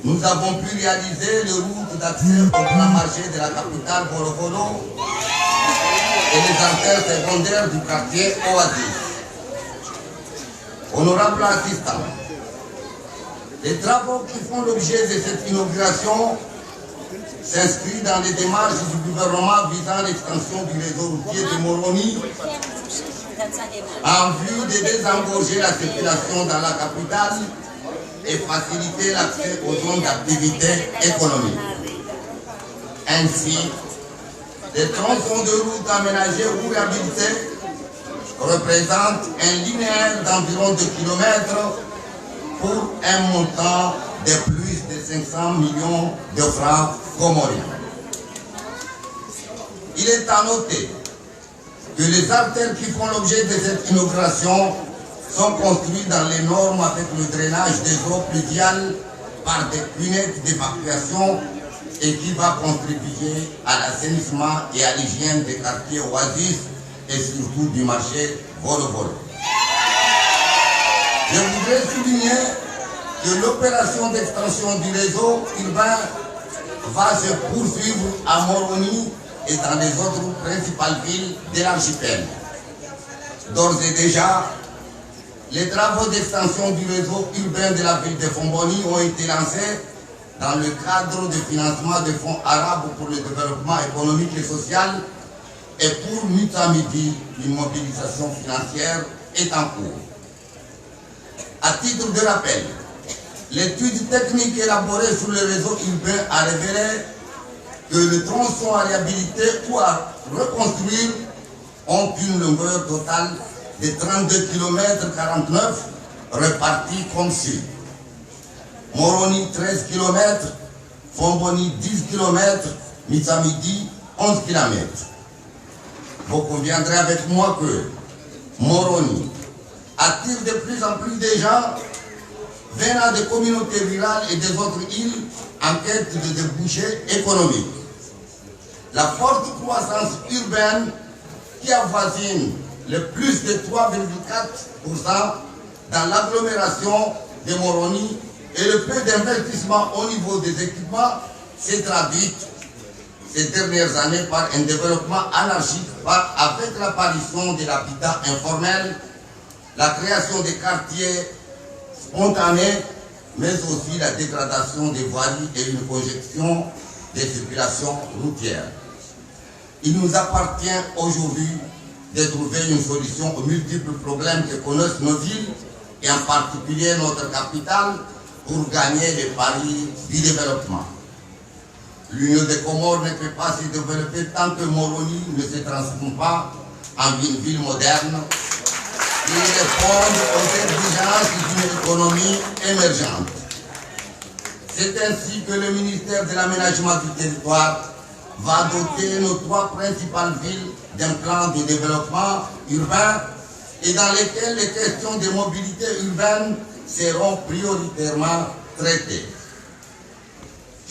nous avons pu réaliser les routes d'accès au grand marché de la capitale Volo Volo et les artères secondaires du quartier Oasis. Honorable assistant, les travaux qui font l'objet de cette inauguration s'inscrivent dans les démarches du gouvernement visant l'extension du réseau routier de Moroni en vue de désengorger la circulation dans la capitale et faciliter l'accès aux zones d'activité économique. Ainsi, les tronçons de route aménagés ou réhabilités représentent un linéaire d'environ deux kilomètres pour un montant de plus de cinq cents millions de francs comoriens. Il est à noter que les artères qui font l'objet de cette inauguration sont construites dans les normes avec le drainage des eaux pluviales par des cunettes d'évacuation et qui va contribuer à l'assainissement et à l'hygiène des quartiers Oasis et surtout du marché Volo Volo. Je voudrais souligner que l'opération d'extension du réseau urbain va se poursuivre à Moroni et dans les autres principales villes de l'archipel. D'ores et déjà, les travaux d'extension du réseau urbain de la ville de Fomboni ont été lancés dans le cadre de financement des fonds arabes pour le développement économique et social et pour Mitsamidi, une mobilisation financière est en cours. À titre de rappel, l'étude technique élaborée sur le réseau urbain a révélé que les tronçons à réhabiliter ou à reconstruire ont une longueur totale de trente-deux kilomètres quarante-neuf répartis comme suit. Moroni treize kilomètres, Fomboni dix kilomètres, Mitsamidi onze kilomètres. Vous conviendrez avec moi que Moroni attire de plus en plus de gens venant des communautés rurales et des autres îles en quête de débouchés économiques. La forte croissance urbaine qui avoisine le plus de trois virgule quatre pour cent dans l'agglomération de Moroni et le peu d'investissement au niveau des équipements s'est traduite ces dernières années par un développement anarchique par, avec l'apparition de l'habitat informel, la création de quartiers spontanés, mais aussi la dégradation des voiries et une congestion des circulations routières. Il nous appartient aujourd'hui de trouver une solution aux multiples problèmes que connaissent nos villes et en particulier notre capitale pour gagner le pari du développement. L'Union des Comores ne peut pas se développer tant que Moroni ne se transforme pas en une ville moderne qui réponde aux exigences d'une économie émergente. C'est ainsi que le ministère de l'Aménagement du Territoire va doter nos trois principales villes d'un plan de développement urbain et dans lequel les questions de mobilité urbaine seront prioritairement traitées.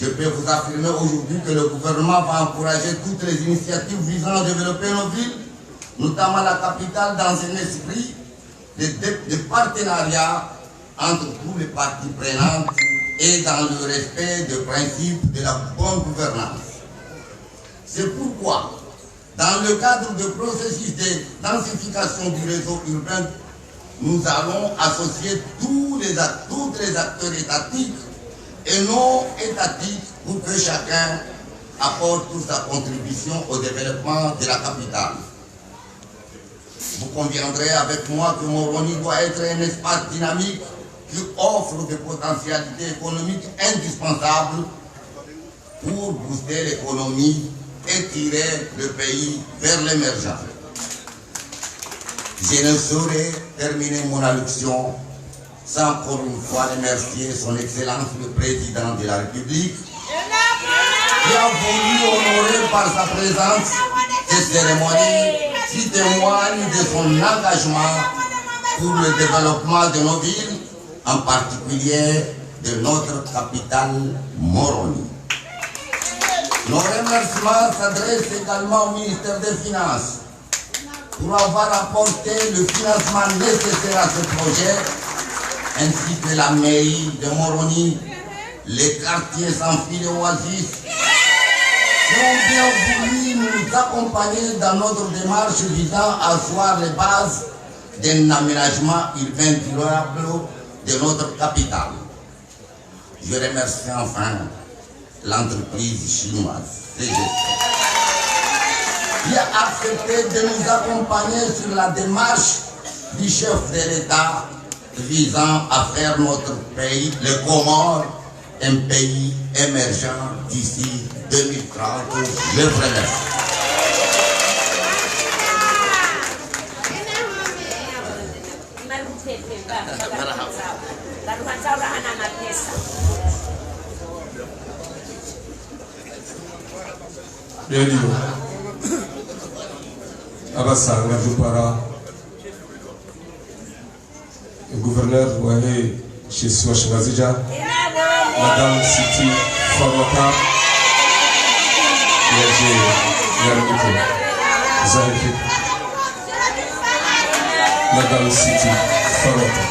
Je peux vous affirmer aujourd'hui que le gouvernement va encourager toutes les initiatives visant à développer nos villes, notamment la capitale, dans un esprit de, de, de partenariat entre toutes les parties prenantes et dans le respect des principes de la bonne gouvernance. C'est pourquoi, dans le cadre du processus de densification du réseau urbain, nous allons associer tous les act-, tous les acteurs étatiques et non étatiques pour que chacun apporte toute sa contribution au développement de la capitale. Vous conviendrez avec moi que Moroni doit être un espace dynamique qui offre des potentialités économiques indispensables pour booster l'économie et tirer le pays vers l'émergence. Je ne saurais terminer mon allocution sans encore une fois remercier son Excellence le Président de la République qui a voulu honorer par sa présence cette cérémonie qui témoigne de son engagement pour le développement de nos villes, en particulier de notre capitale Moroni. Nos remerciements s'adressent également au ministère des Finances pour avoir apporté le financement nécessaire à ce projet, ainsi que la mairie de Moroni, les quartiers Sanfil et Oasis, qui ont bien voulu nous accompagner dans notre démarche visant à asseoir les bases d'un aménagement urbain durable de notre capitale. Je remercie enfin l'entreprise chinoise C G C qui a accepté de nous accompagner sur la démarche du chef de l'État Visant à faire notre pays, les Comores, un pays émergent d'ici deux mille trente, le vrai. Leo apvasa ngamdjopara gouverneur wahe she isiwa sha Ngazidja, Madame Sitti Farouata, yadje yaramike. Zahifi. Madame Sitti Farouata.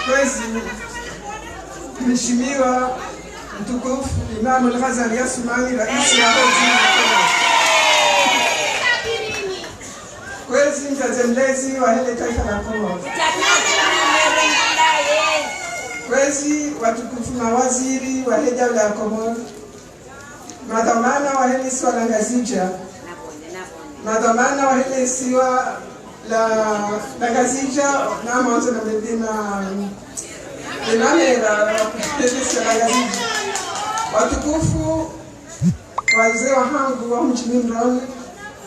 Kwezi, Mheshimiwa mtukufu Imam Al-Ghazali Assoumani, Rais wa Jamhuri. Kwezi, mdzadze mlezi wahe le taifa la Komori. Kwezi, watukufu mawaziri wahe daula ya Komori. Madhwamana wahe le isiwa la Ngazidja. Madhwamana wahe le isiwa la, la Ngazidja, na mwandzo na mbeli na, na mera, wahe le isiwa la Ngazidja. Watukufu, wazee wahangu wa mdjini Moroni,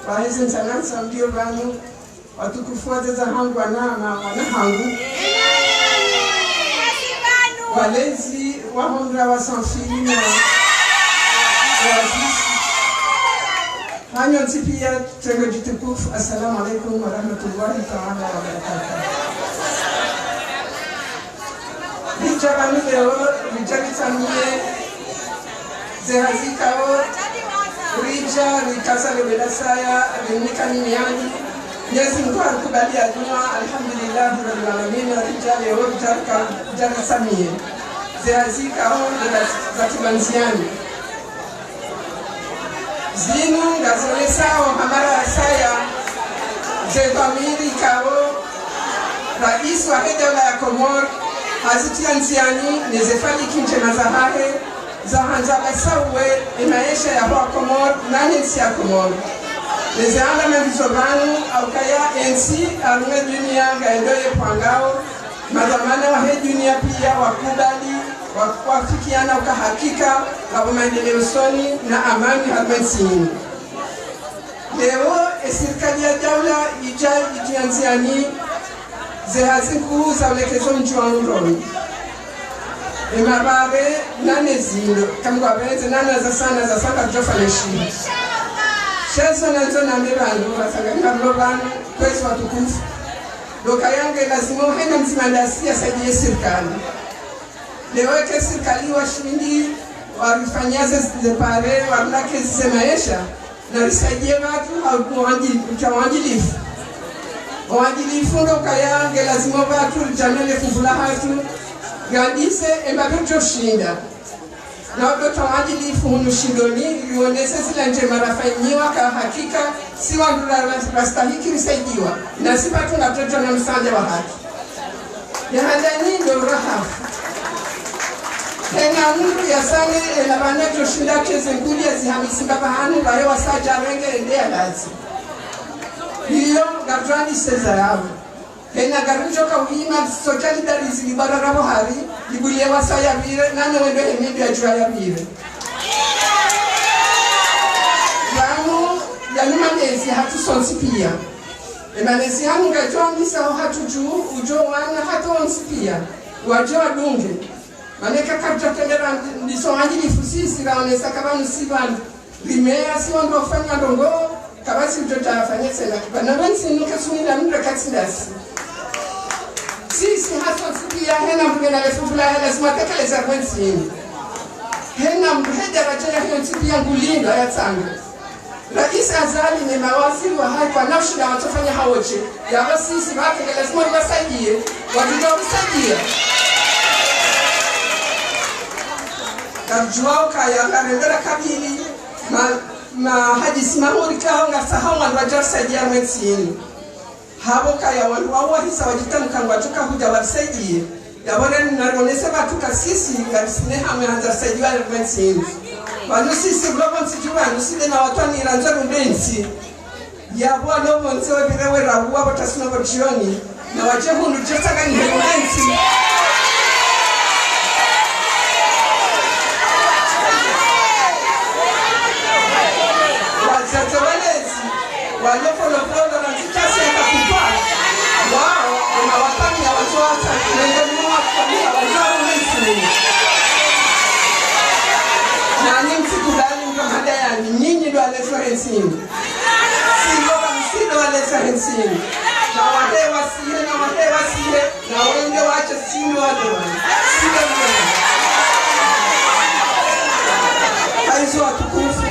wahe ze ntsanantsa mlio pvanu, watukufu wadzadze wahangu, wana, wana hangu. Walezi wahondra wa sanfili na wazisi. Hanyu ntsi pia, tsengo djitukufu, assalamu alaikum wa rahmatullahi ta'ala wa barakatuh. Ridja pvanu leo, ridja ritsamiye ze hazi ikao ridja rikasa leo bela saya, rinika ni miani. Mwenyezi Mungu harikubali ya dua, alhamdulillahi rabbil alamin, ridja leo, ridja rika-, ridja ritsamiye ze hazi ikao za, za kibanziani. Zinu ngazionesao hamara ya saya ze dhwamiri ikao Rais wahe daula ya Komori hazitia ndziani ne ze fikira ndjema zahahe, zahandza basauwe ye maesha ya wa Komori na ne ntsi ya Komori. Ne ze alama ndizo pvanu, ha ukaya ye ntsi harumwa ye dunia ngayendo ye pvangao, madhwamana wahe dunia pia wakubali, wa-, wafikiana uka hakika ngapvo maendeleo usoni na amani harumwa ye ntsi yinu. Leo, ye sirikali ya daula idja itia ndziani ze hazi nkuu za ulekezo mdji wa Moroni. Ye mabare na ne zindo, kamwe ngwapvendze nana za sana, za sana djofa leshi. Shezo nandzo nambe pvanu, wasangani na mlo pvanu, kwezi watukufu. Ndo ukaya nge lazimu hena mdzima ndasi yasaidiye sirikali. Leo eka sirikali washindi, warifanyia ze, ze pare, warilakeze ze maesha, na risaidie pvatsu ha uwanji-, utia uwanjilifu. Uwanjilifu ndo ukaya nge lazimu pvatsu ridjamele fupvu lahatru, randise, emba pvotso shinda. Na udo utia uwanjilifu hunu shindoni, rionese zila ndjema rafanyiwa ka hakika, si wandru ra-, ra-, rastahiki risaidiwa. Na si pvatsu na pvotso na msanda wa haki. Ye handani ndo rahafu. Hena mndru yasane, hena pvana djoshinda teze nguli ya zihamisi mbapvi hanu, pvaye wasadja renge ende ya lazi. Iyo, ngaritswani seza yapvo. Hena ngaridjoka uhima, sotsa lidari zili bara rapvo hari, libulie wasa yapvire, nane wendo hemendo ya djua yapvire. Pvanu, yanu malezi hatru sontsi pia. Ye malezi hanu ngadjo andisa ho hatru dju, udjo wana hatru wontsi pia. Wadjo wadunge. Mana eka karidja tendera ndiso wanjilifu sisi raonesa ka pvanu si pvanu. Rimea si wandru wafanya ndrongo, kapvatsi udjo tafanya tsena. Pvanu pvanu si nuke suni la mndru katsi ndasi. Sisi hasontsi pia hena mndru ngena le fupvu lahe lazimu atekeleze kwentsi yinu. Hena mndru he daradja yahe yontsi pia ngulindo ya tsanga. Rais Azali ne mawaziri wahahe kwana ushinda watsofanya hawontsi. Yapvo sisi pvatsu nge lazimu riwasaidie, wadjo risaidia. Ngamdjuwao ukaya ngarendera kabili ma, ma hadisi mahuri kaho ngasahao wandru wadja risaidia harumwa entsi yinu. Hapvo ukaya wandru wao wahisa wadjitamka ngwadjo kahudja warisaidie. Yapvo nari narionese pvatsu ka sisi ngarisina hamu ya handza risaidiwa harumwa entsi yinu. Pvanu sisi pvula pvontsi dju pvanu sisi nde na watwani randzo runde ntsi. Yapvo walo pvontsi wapvire wera uwa pvo tasina pvo shioni, na wadje hunu djesa kani helu entsi. Wadzadze walezi, walo pvolo pvolo na ntsi tasi ya kakupa. Wao, wana watwani ya wadjo hata, nengoni mwa watwani ya wadjo hata. Nani mtsikubali mdru hada yani, nyinyi ndo walezi wa entsi yinu. Sisi ndo, sisi ndo walezi wa entsi yinu. Na wahe wasihe, na wahe wasihe, na wende watshe sisi ndo wale wale. Sisi ndo wale. Hayizo watukufu.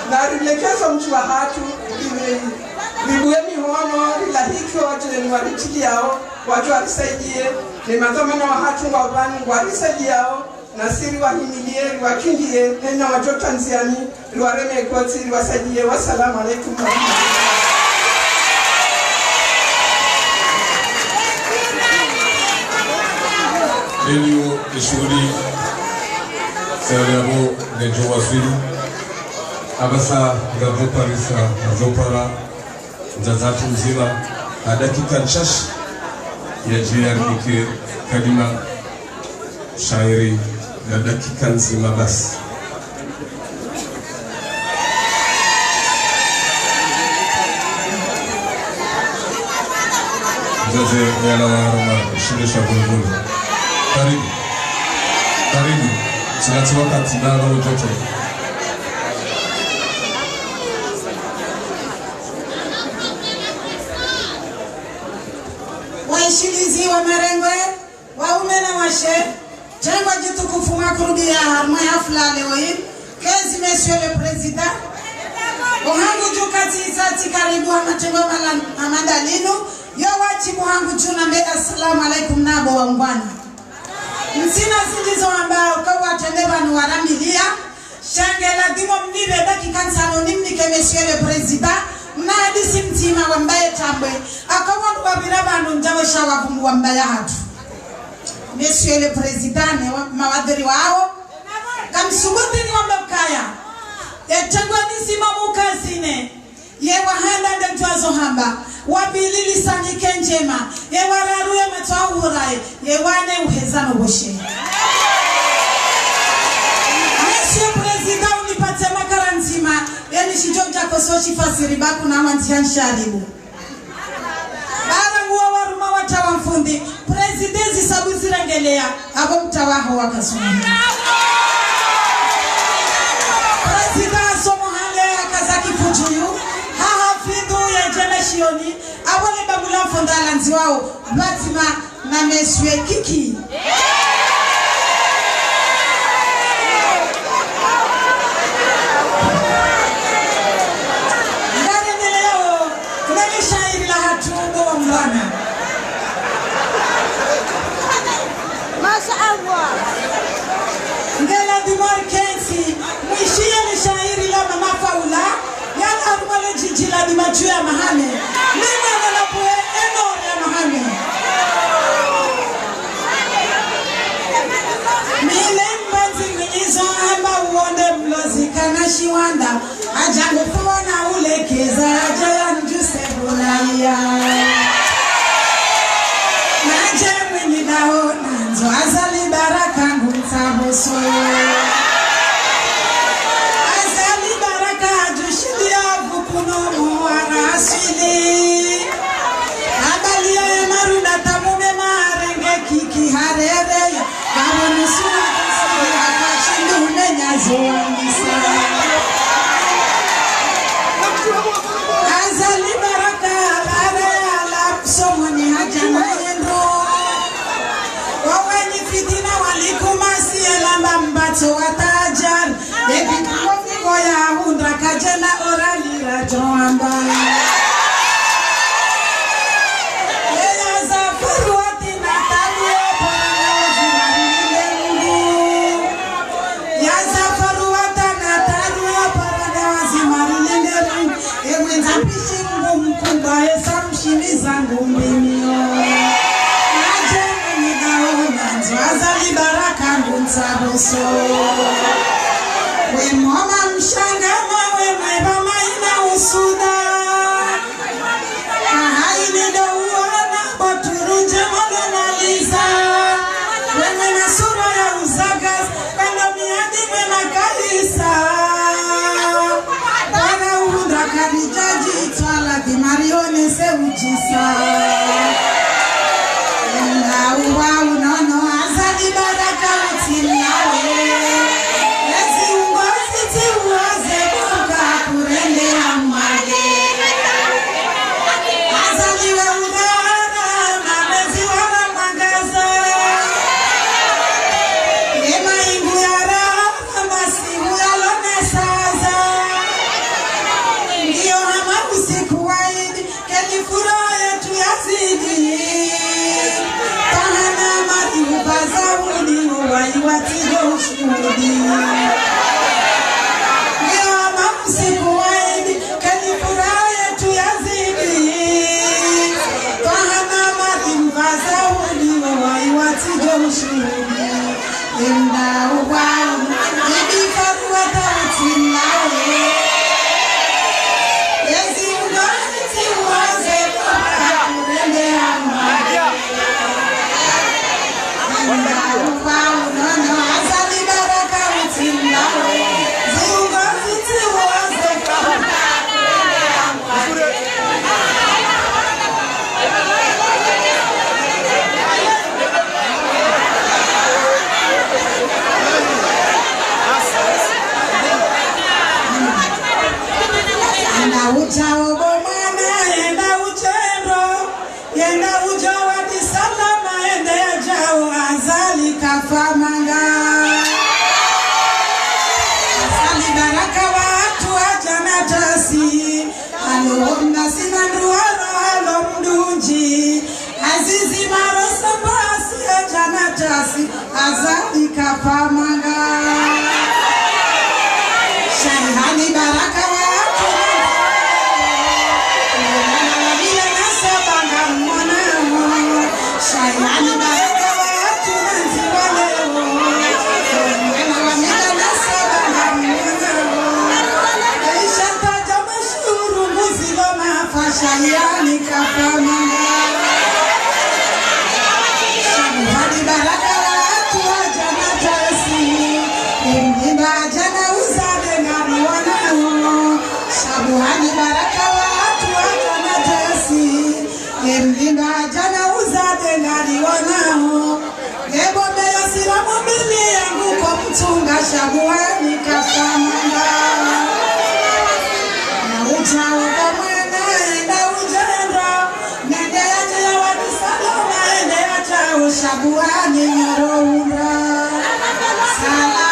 Narilekezo mdji wahatru, ri, ribuwe mihono, rilahiki wadjeni waritsiliyao, wadjo warisaidie, ne madhwamana wahatru ngwao pvanu ngwarisaidiao, nasi riwahimilie, riwakindie, hena wadjo tandziani, riwareme kotsi, riwasaidie. Wassalamu alaikum warahmatullahi. Eliyo eshuhuli sali yapvo ngedjo waswili. Apvasa ngapvo parisa, ngapvo para. Mdzadze hatru mdzima, ha dakika ntsashi, yadje yarinike kalima, shairi, ha dakika ndzima basi. Mdzadze yalawa harumwa shile sha Vunvunu. Karibu. Karibu. Tsinatsi wakati nalo joto. Waishilizi wa marengwe, waume na washe, tengwa djitukufu mwakurubiya harumwa ye hafla leo yi, kezi Monsieur le Président, ohangu dju kati isati karibu ha matengwa mala, ha mandalinu, yo wadjibu hangu dju nambe assalamu alaikum nabo wangwana. Ntsina zindji zo hamba, uka watrende pvanu warambiliya, sha nge ladhimu mnipve dakika ntsanu nimnike Monsieur le Président, mna hadisi mdzima wambaye tambwe, aka wandru wapvira pvanu ndjawe sha wapvumu wambaya hatru. Monsieur le Président, ne wa, mawadhiri wao, kamsubuti niwambe ukaya, ye tengwa ndzima mukazine, ye wa handa nde djuwa zo hamba, wa pvili lisani ke ndjema, ye wa raru ye matso ya uhuraye, ye wa nne uheza no boshe. Monsieur Président, unipvatse makara ndzima, ye nishidjo dja koso shifasiri ba kuna wandziha nsharibu. Bara nguwo waruma watawa mfundi, Président zisabu zirengeleya, apvo mtawaho wakasuma. Président asomo hale akaza kifudjuyu, ha hafidhu ye djana shioni, apvo le babu la mfundi alandziwao, pvadzima na Monsieur Kiki. Ngarendeleyao, kuna lishairi lahatru bo wangwana. Masha Allah. Nge ladhimu rikentsi, mwishiye lishairi la Mama Paula, yala harumwa le djidji la Dimadju ya Mahame, mina mwana buwe enor ya Mahame. Mile mbandzi mwinyi zo hamba uwo nde mlozi kana shiwanda, hadja ngufuwa na ulekeza, hadja yandjuse bulaya. Nadje mwinyi daho nandzo Azali Baraka ngumtsabuso. Azali Baraka hadjushindiya vukuno muwara aswili. Habaliya ye marunda tamume marenge Kiki harere. Kabo nisuna kasiri haka shindu umenya zo wangisa. Azali Baraka alare ala somoni hadja na yendo. Wawenyi fitina walikumasi elamba mba Azali Baraka ngutsabuso. We mwana mshangama, we mweba maina usuda. Ahaini ndo uona, boturuje mwana maliza. We mwena sura ya uzagaza, kando miadi mwena kalisa. Bara uhundra karidjadji, itwala di marionese udjisa. Enda uwa unono, Azali Baraka utsi nawe. Ezi ungozi tsi uwaze kuka kurende hamwage. Azali we urara, mamezi wara mwangaza. Ema ingu yara, masihu yalonesaza. Ndiyo hama usiku wa idi, keni furaha yetu yazidi. Pahana mari ubaza udi, uwayi watsidjo ushuhudi. Ndiyo hama usiku wa idi, keni furaha yetu yazidi. Pahana mari ubaza udi, uwayi watsidjo ushuhudi. Enda uwa, ibi faruwa tawutsi nawe. Ezi ungozi tsi uwaze kuka kurende hamwage. Enda uwa unono, Azali Baraka utsi nawe. Ezi ungozi tsi uwaze kuka kurende hamwage. Enda udjao bo mwana, enda udjendro, yenda udjao wadi salama, ende yadjao Azali kafa manga. Azali Baraka watru adja na tasi. Halo mna sina ndru halo, halo mdunji. Azizi maro sambasi adja na tasi, Azali kafa manga. Shayihani Baraka watru. Mwana wa mila na saba ngamwonao. Shayihani Baraka watru nandzi wa leo. Mwana wa mila na saba ngamwonao. Aisha taja mashuru mbuzi lo mafa, Shayihani kafa manga. Shabuhani Baraka watru adja na tasi. Emdimba adja na uzade ngamwonao. Shabuhani Baraka watru adja na tasi. Emdimba adja na uzade ngamwonao. Ebo beyo sila mumini yangu ko mtsunga Shabuhani kafa manga. Na udjao bo mwana enda udjendro. Nende yadjao wadi salama ende yadjao Shabuhani nyoro undra. Salama,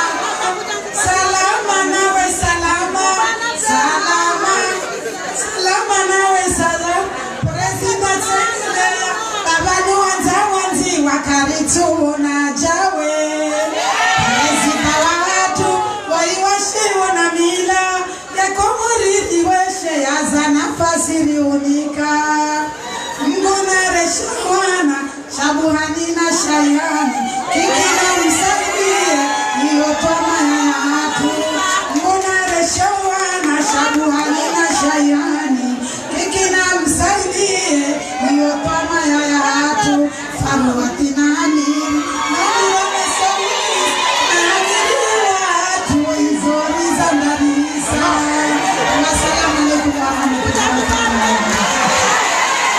salama nawe salama, salama. Salama nawe salama, Président Tsengele, baba nuwandza wandzi wakari tsuwo na djawe. Président wahatru, woyi washiwo na mila, yeko muridi weshe yaza nafasi riunika. Mngu nareshe wana, Shabuhani na Shayihani, kiki na msaidie, iyo twamaya yahatru. Mngu nareshe wana, Shabuhani na Shayihani, kiki na msaidie, iyo twamaya yahatru. Faruwati na Amiri, na Amiri wa Saudi, na Amiri wahatru, izo riza ndarisa. Wassalamu alaikum warahmatullahi wabarakatuh.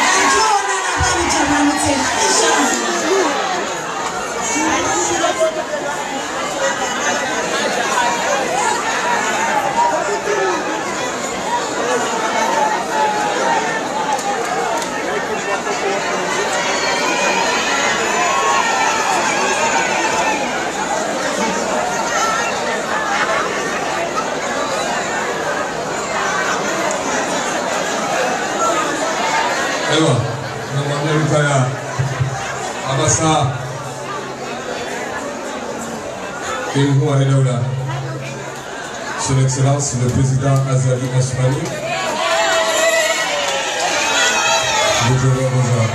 Ewa, namwambia mkaya, apvasa, mkuu wa daula, Son Excellence le Président Azali Assoumani. Bonjour, bonjour.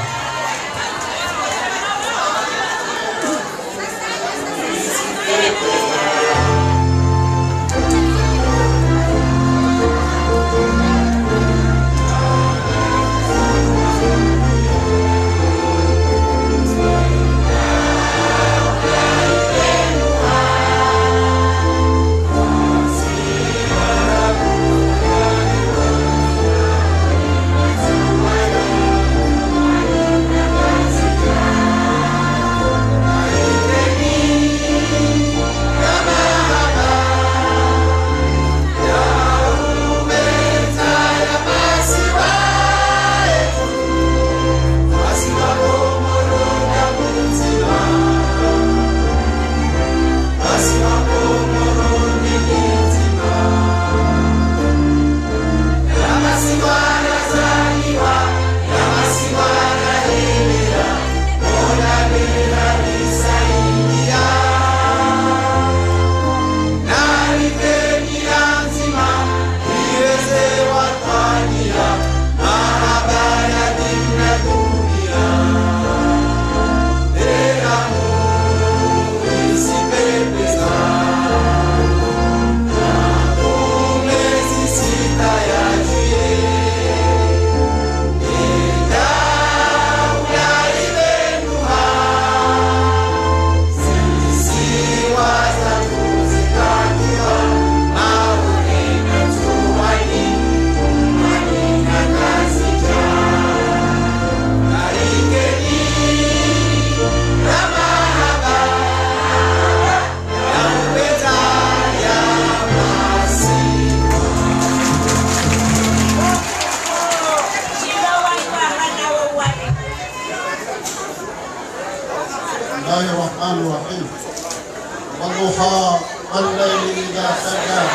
والضحى والليل إذا سجى.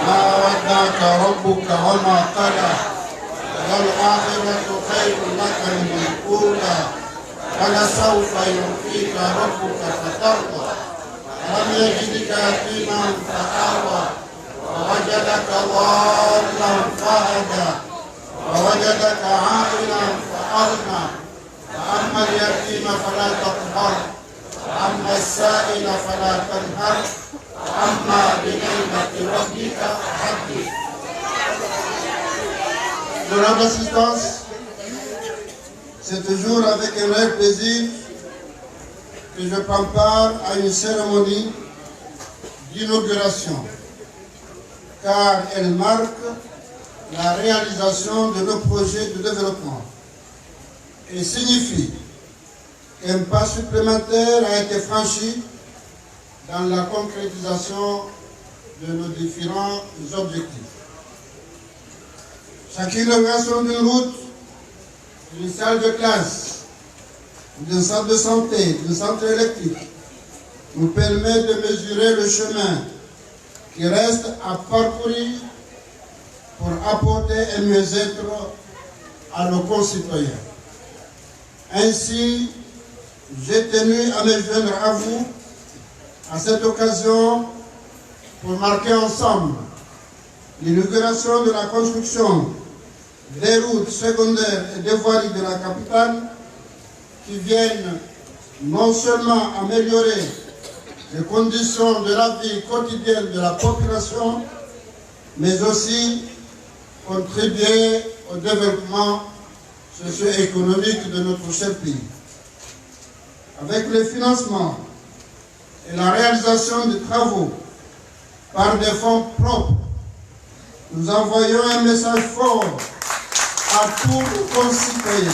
ما ودعك ربك وما قلى. وللآخرة خير لك من الأولى. ولسوف يعطيك ربك فترضى. ألم يجدك يتيما فآوى. ووجدك ضالا فهدى. ووجدك عائلا فأغنى. فأما اليتيم فلا تقهر. وأما السائل فلا تنهر. وأما بنعمة ربك فحدث. Honorable assistance, c'est toujours avec un réel plaisir que je prends part à une cérémonie d'inauguration, car elle marque la réalisation de nos projets de développement et signifie qu'un pas supplémentaire a été franchi dans la concrétisation de nos différents objectifs. Chaque inauguration d'une route, d'une salle de classe, d'un centre de santé, d'un centre électrique, nous permet de mesurer le chemin qui reste à parcourir pour apporter un mieux-être à nos concitoyens. Ainsi, j'ai tenu à me joindre à vous à cette occasion pour marquer ensemble l'inauguration de la construction des routes secondaires et des voiries de la capitale, qui viennent non seulement améliorer les conditions de la vie quotidienne de la population, mais aussi contribuer au développement socio-économique de notre cher pays. Avec le financement et la réalisation des travaux par des fonds propres, nous envoyons un message fort à tous nos concitoyens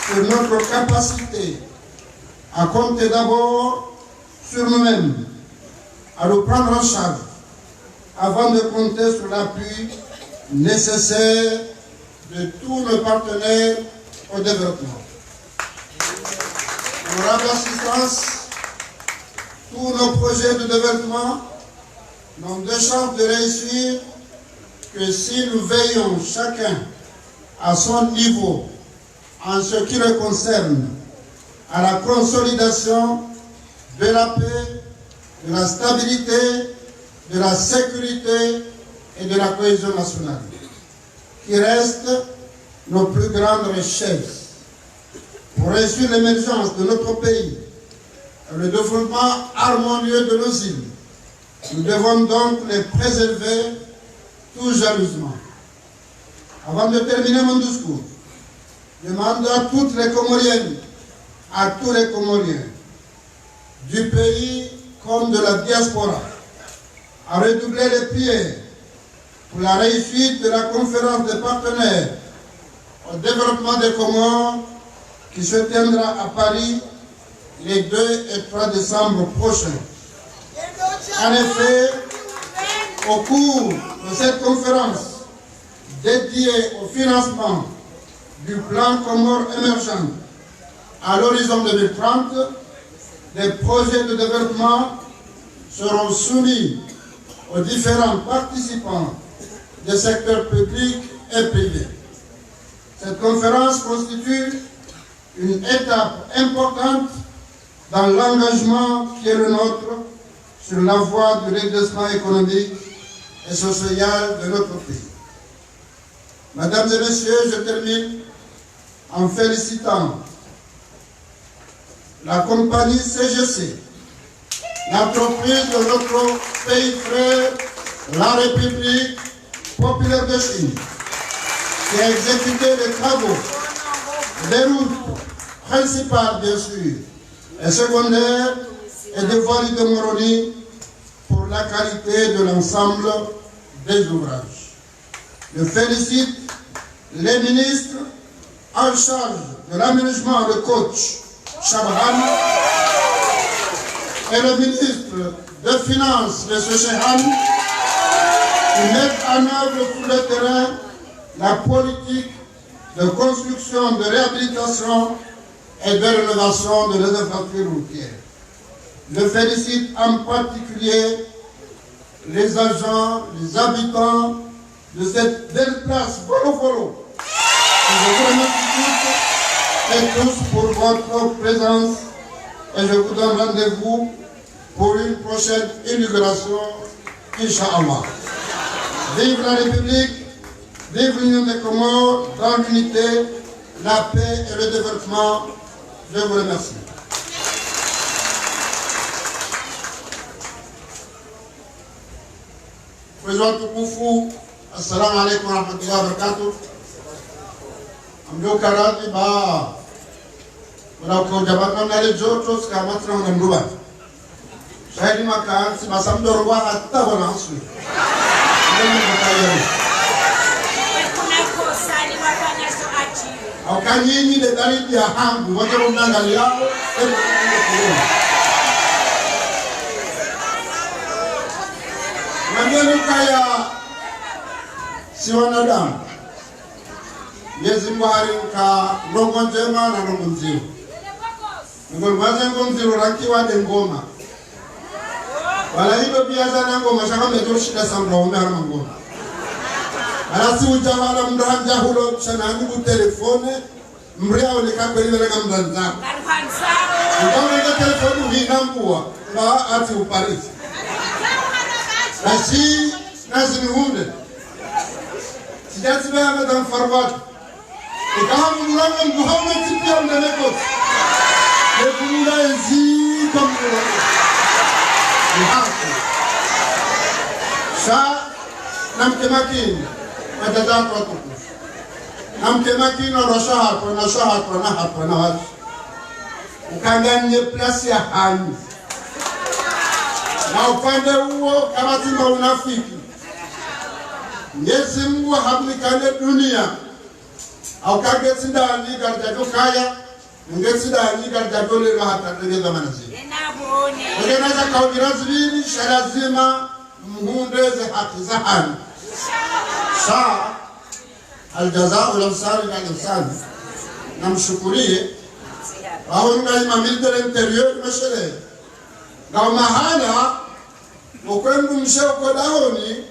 sur notre capacité à compter d'abord sur nous-mêmes, à nous prendre en charge, avant de compter sur l'appui nécessaire de tous nos partenaires au développement. Honorable assistance, tous nos projets de développement n'ont de chance de réussir que si nous veillons chacun à son niveau en ce qui le concerne, à la consolidation de la paix, de la stabilité, de la sécurité et de la cohésion nationale, qui restent nos plus grandes richesses. Pour réussir l'émergence de notre pays et le développement harmonieux de nos îles, nous devons donc les préserver tout jalousement. Avant de terminer mon discours, je demande à toutes les Comoriennes, à tous les Comoriens, du pays comme de la diaspora, à redoubler les prières pour la réussite de la conférence des partenaires au développement des Comores qui se tiendra à Paris les deux et trois décembre prochains. En effet, au cours de cette conférence dédiée au financement du plan Comores émergentes à l'horizon deux mille trente, des projets de développement seront soumis aux différents participants des secteurs publics et privés. Cette conférence constitue une étape importante dans l'engagement qui est le nôtre sur la voie du redressement économique et social de notre pays. Mesdames et messieurs, je termine en félicitant la compagnie C G C, l'entreprise de notre pays frère, la République populaire de Chine, qui a exécuté les travaux des routes principales, bien sûr, et secondaires, et des voiries de Moroni pour la qualité de l'ensemble des ouvrages. Je félicite les ministres en charge de l'aménagement, le coach Shabhan, et le ministre des Finances, M. Shehan, qui mettent en œuvre sur le terrain la politique de construction, de réhabilitation et de rénovation de nos infrastructures routières. Je félicite en particulier les agents, les habitants de cette belle place, Volo Volo. Je vous remercie toutes et tous pour votre présence et je vous donne rendez-vous pour une prochaine inauguration, Inch'Allah. Vive la République, vive l'Union des Comores, dans l'unité, la paix et le développement. Je vous remercie. Kwezi watukufu, assalamu alaikum warahmatullahi wabarakatuh. Amdjoka radhi ba, wala ukaudja baka mnale joto, sika matra wana mruba. Shahidi makantsi, basa mdoro wa hata wana aswi. Ndio mkaya. Kuna kosa ni wafanya so aji. Au kanyinyi de baridi ya hangu, waje mnangaliyao, ebe mnangaliyao. Mwambie ukaya si wanadamu. Mwenyezi Mungu harinka ndrongo ndjema na ndrongo ndziro. Ndrongo mwaze ndrongo ndziro rankiwa de ngoma. Wala hido pia za na ngoma, shaka mbeto shida sa mdru ume harumwa ngoma. Wala si udja wala mdru handja hulo, shana hanyi ku telefone, mdru yaone ka kweli wala ka mdru ndzao. Ukaone ka telefone uhina mbuwa, ba ati uparisi. Basi, nazi ni hunde. Sijati be ya Madame Farwat. Ikaha mvumulanga mdru hauna tsi pia mnene koti. Nekumula ezi kwa mvumulanga. Ni haki. Sha namke makini. Madjadja watukufu. Namke makini, wanashe hatru, wanashe hatru, wana hatru, wanawashe. Ukanganye place ya hanyu. Na upande uwo, kama tsi ma unafiki. Mwenyezi Mungu hamnikane dunia. Au kangetsi ndani karidjadjo kaya, ngetsi ndani karidjadjo lelwa hata ndege za manazi. Ena bone. Ege naza kaubira zibiri, sha lazima muhundre ze haki za hanyu. Sha, al jazau al ihsani illa al ihsan. Namshukuriye. Waho nga ima ministre de l'intérieur, mashele. Nga umahala, okwembu mshe uko dahoni,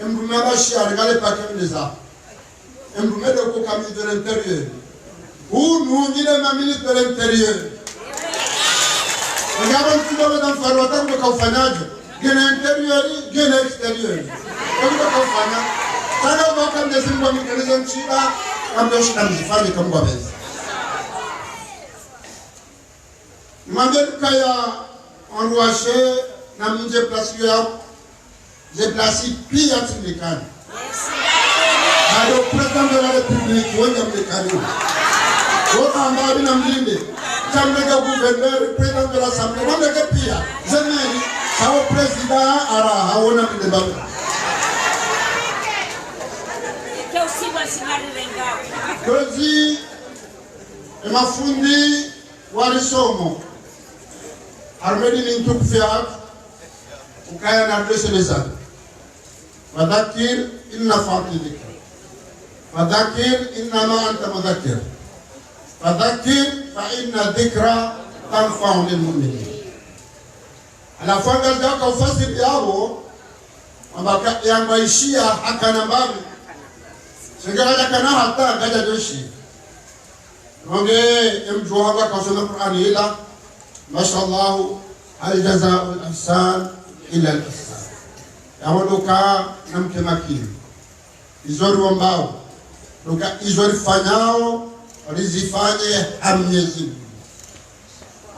embu mabashia, regale pake mleza. Embu mede uko ka ministre de l'intérieur. Hunu, ngine ma ministre de l'intérieur. Ngaba mtsuba Madame Farwat mbe kaufanyaje. Ngine intérieur, ngine extérieur. Mbe kaufanya. Sana mwaka mdezi mwa mikaniza ntshiba, kambe shida mzifanye kamwa bezi. Nimwambie ukaya wandru washe na mdje place ya, ze place pia tsi mlekani. Bado président de la République, wenda mlekani. Wota amba abi na mlinde. Tsamleke gouverneur, président de l'Assemblée, wamleke pia. Zemeni, hawo président, ara, hawo na mlinde baba. Kwezi, emafundi, walisomo. Harumwa dini ntukufu ya hatru, ukaya na dwese leza. Fadhakkir in nafa'ati dhikra. Fadhakkir innama anta mudhakkir. Fadhakkir fa inna dhikra tanfa'u lil mu'minin. Halafu ngazidjaka ufasiri yawo, amba ka, yamba ishiya hakana mbapvi. Senge kadjakana hata, kadjadjoshi. Nonge, emdjuwa hamba kasoma Qur'ani ila, masha Allahu, hal jaza'ul ihsan illa al ihsan. Yawo ndo ka namke makini. Izo riwombao, ndo ka izo rifanyao, rizifanye ha Mwenyezi Mungu.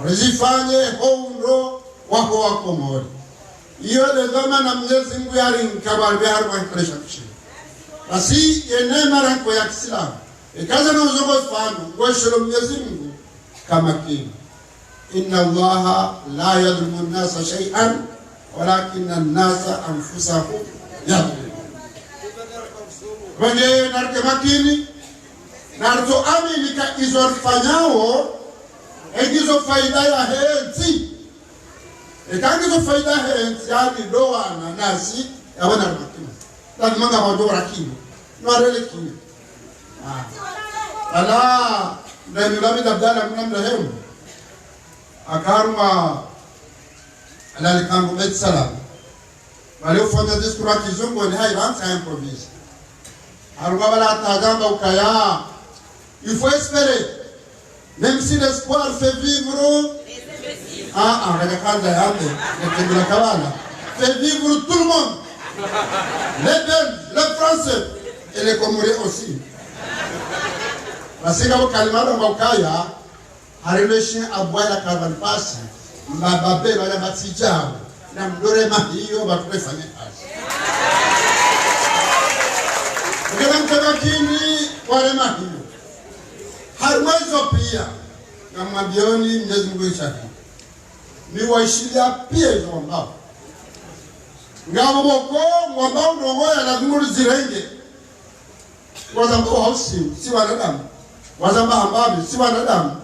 Rizifanye ho undro waho Wakomori. Iyo nde dhwamana Mwenyezi Mungu yarinka bari harumwa hikale sha mshini. Basi, ye neema ranko ya Kiislamu. Ikaza na uzongo fanu, ngweshelo Mwenyezi Mungu, kamakini. Inna Allaha la yadhlimu an-nasa shay'an, walakinna an-nasa anfusahum yadhlimun. Wende narike makini, naritso amini ka izo rifanyao, engizo faida ya hentsi. Eka ngizo faida hentsi, yani ndo wana nasi, yawe na makini. Lazima ngapvo ndo rakini. Nwarele kini. Ah. Ala, nda nyulami da bdala mna mrehemu. Akarma Alali kangu Beit Salam. Wale ufanya discours ya kizungu ni hayi bantsi ya improvise. Harumwa bala atadamba ukaya. Il faut espérer. Même si l'espoir fait vivre. Ah, ah, regarde, regarde, regarde. Fait vivre tout le monde. Les Belges, les Français et les Comoriens aussi. Parce que au Kalimano, au Kaya, hari le chien aboie la caravane passe, mba babe, bala batijao, na mdore mahiyo, batufanye hazi. Mkena mtaka kini, wale mahiyo. Harumwa izo pia, ngamwambioni Mwenyezi Mungu ni shahidi. Ni waishilia pia izo wambao. Ngapvo boko, wambao ndrongo ya lazimu rizirenge. Wazamba hausi, si wanadamu. Wazamba hambavi, si wanadamu.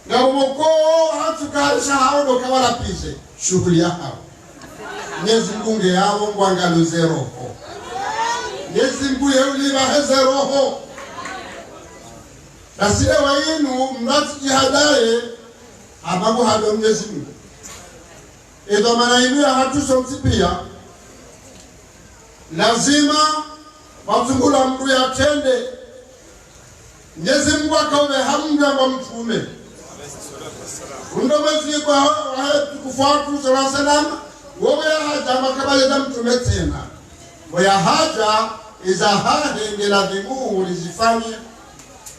Ngapvo boko, hatsuka harisha hao ndo kawala pize. Shughuli ya hao. Mwenyezi Mungu nge yao, ngwangaluze roho. Mwenyezi Mungu ye uliva heze roho. Dasile wa inu, mratsi jihadaye, ababu hado Mwenyezi Mungu. Edo mana inu ya hatru sontsi pia. Lazima, watsungula mdru ya trende. Mwenyezi Mungu akaube hamda wa mtrume. Undo mwezi kwa wahe tukufu watru sallallahu alaihi wasallam, wowe ya haja makabale da mtrume tsena. Wo ya haja, iza hahe nge lazimu uri zifanye.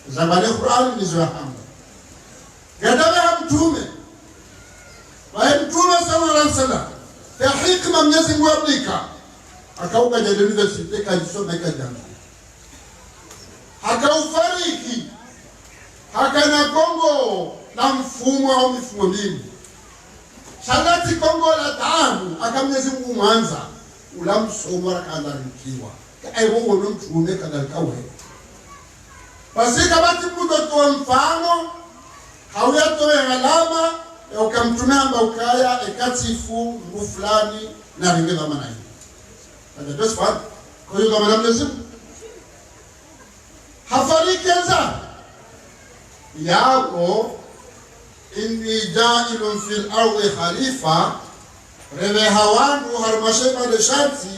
Za ngwane Qur'an nizo ya hamba. Gadame ha mtrume. Wahe mtrume sallallahu alaihi wasallam. Ya hikima Mwenyezi Mungu amnika. Akauka jade université, kajisoma, kajanga. Hakaufariki. Hakana Kongo na mfumo au mifumo mili. Sha ngatsi Kongo la taabu, aka Mwenyezi Mungu mwandza. Ula msomo rakandza rikiwa. Ka aiwo wono mtrume kadhalika we. Basi kapvatsi mdru towa mfano, hau yatowe alama, ya uka mtrume hamba ukaya, eka tsifu, mdru fulani, narenge dhwamana hii. Hata tosifani, kwa hiyo dhwamana Mwenyezi Mungu. Hafariki eza. Yapvo, إني جاعل في الأرض خليفة, rebe ha wandru harumwa she ipvandre sha ntsi,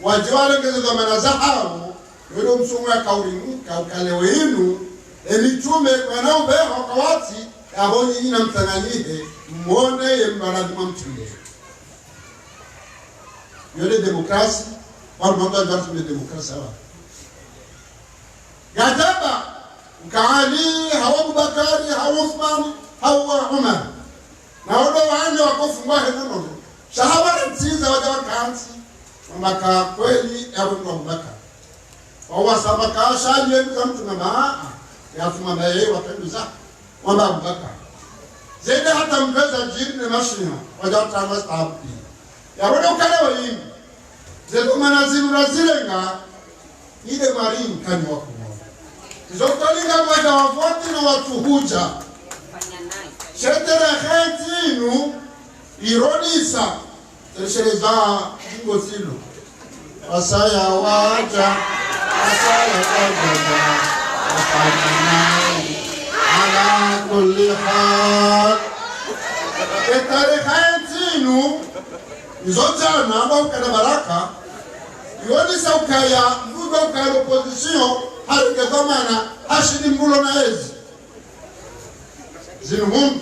waje warenge ze dhwamana zahawo, wendo msungu ya kaurinika, ukale wenu, emitrume, kwana ubeha wakawatsi, yapvo nyinyi na mtsanganyihe, mwone ye mbala dhima mtrume. Yo nde demokrasi, wandru wamba ngarisume demokrasi awa. Gadaba, uka Ali, hau Abubakari, hau Uthmani, hau Umar. Na wondo wane wakofungwa he nono. Sha hapvo ntsi za waja wakantsi, wamba ka kweli, yapvo ndo Abubakari. Wawasamba ka sha yenu za mtrume maa, ya fuma mba ye wapvenduza, wamba Abubakari. Zende hata mdru eza djiri ne mashina, waja watanga stabu. Yapvo ndo ukale wa yini. Ze dhwamana zinu razirenga, inde mari nkani wa kumona. Izo kolinga mwaja wa voti no watru huja. She tarehi ntsi inu, ironesa, tereshereza jingo zilo. Wasaya waja, wasaya waja, wafanya nayi, ala kulli hal. E tarehi ntsi inu, izo jana, amba ukana baraka, yonesa ukaya, mdru ukaya opposition, harenge dhwamana, hashindi mbulo na ezi. Zinu mumbi.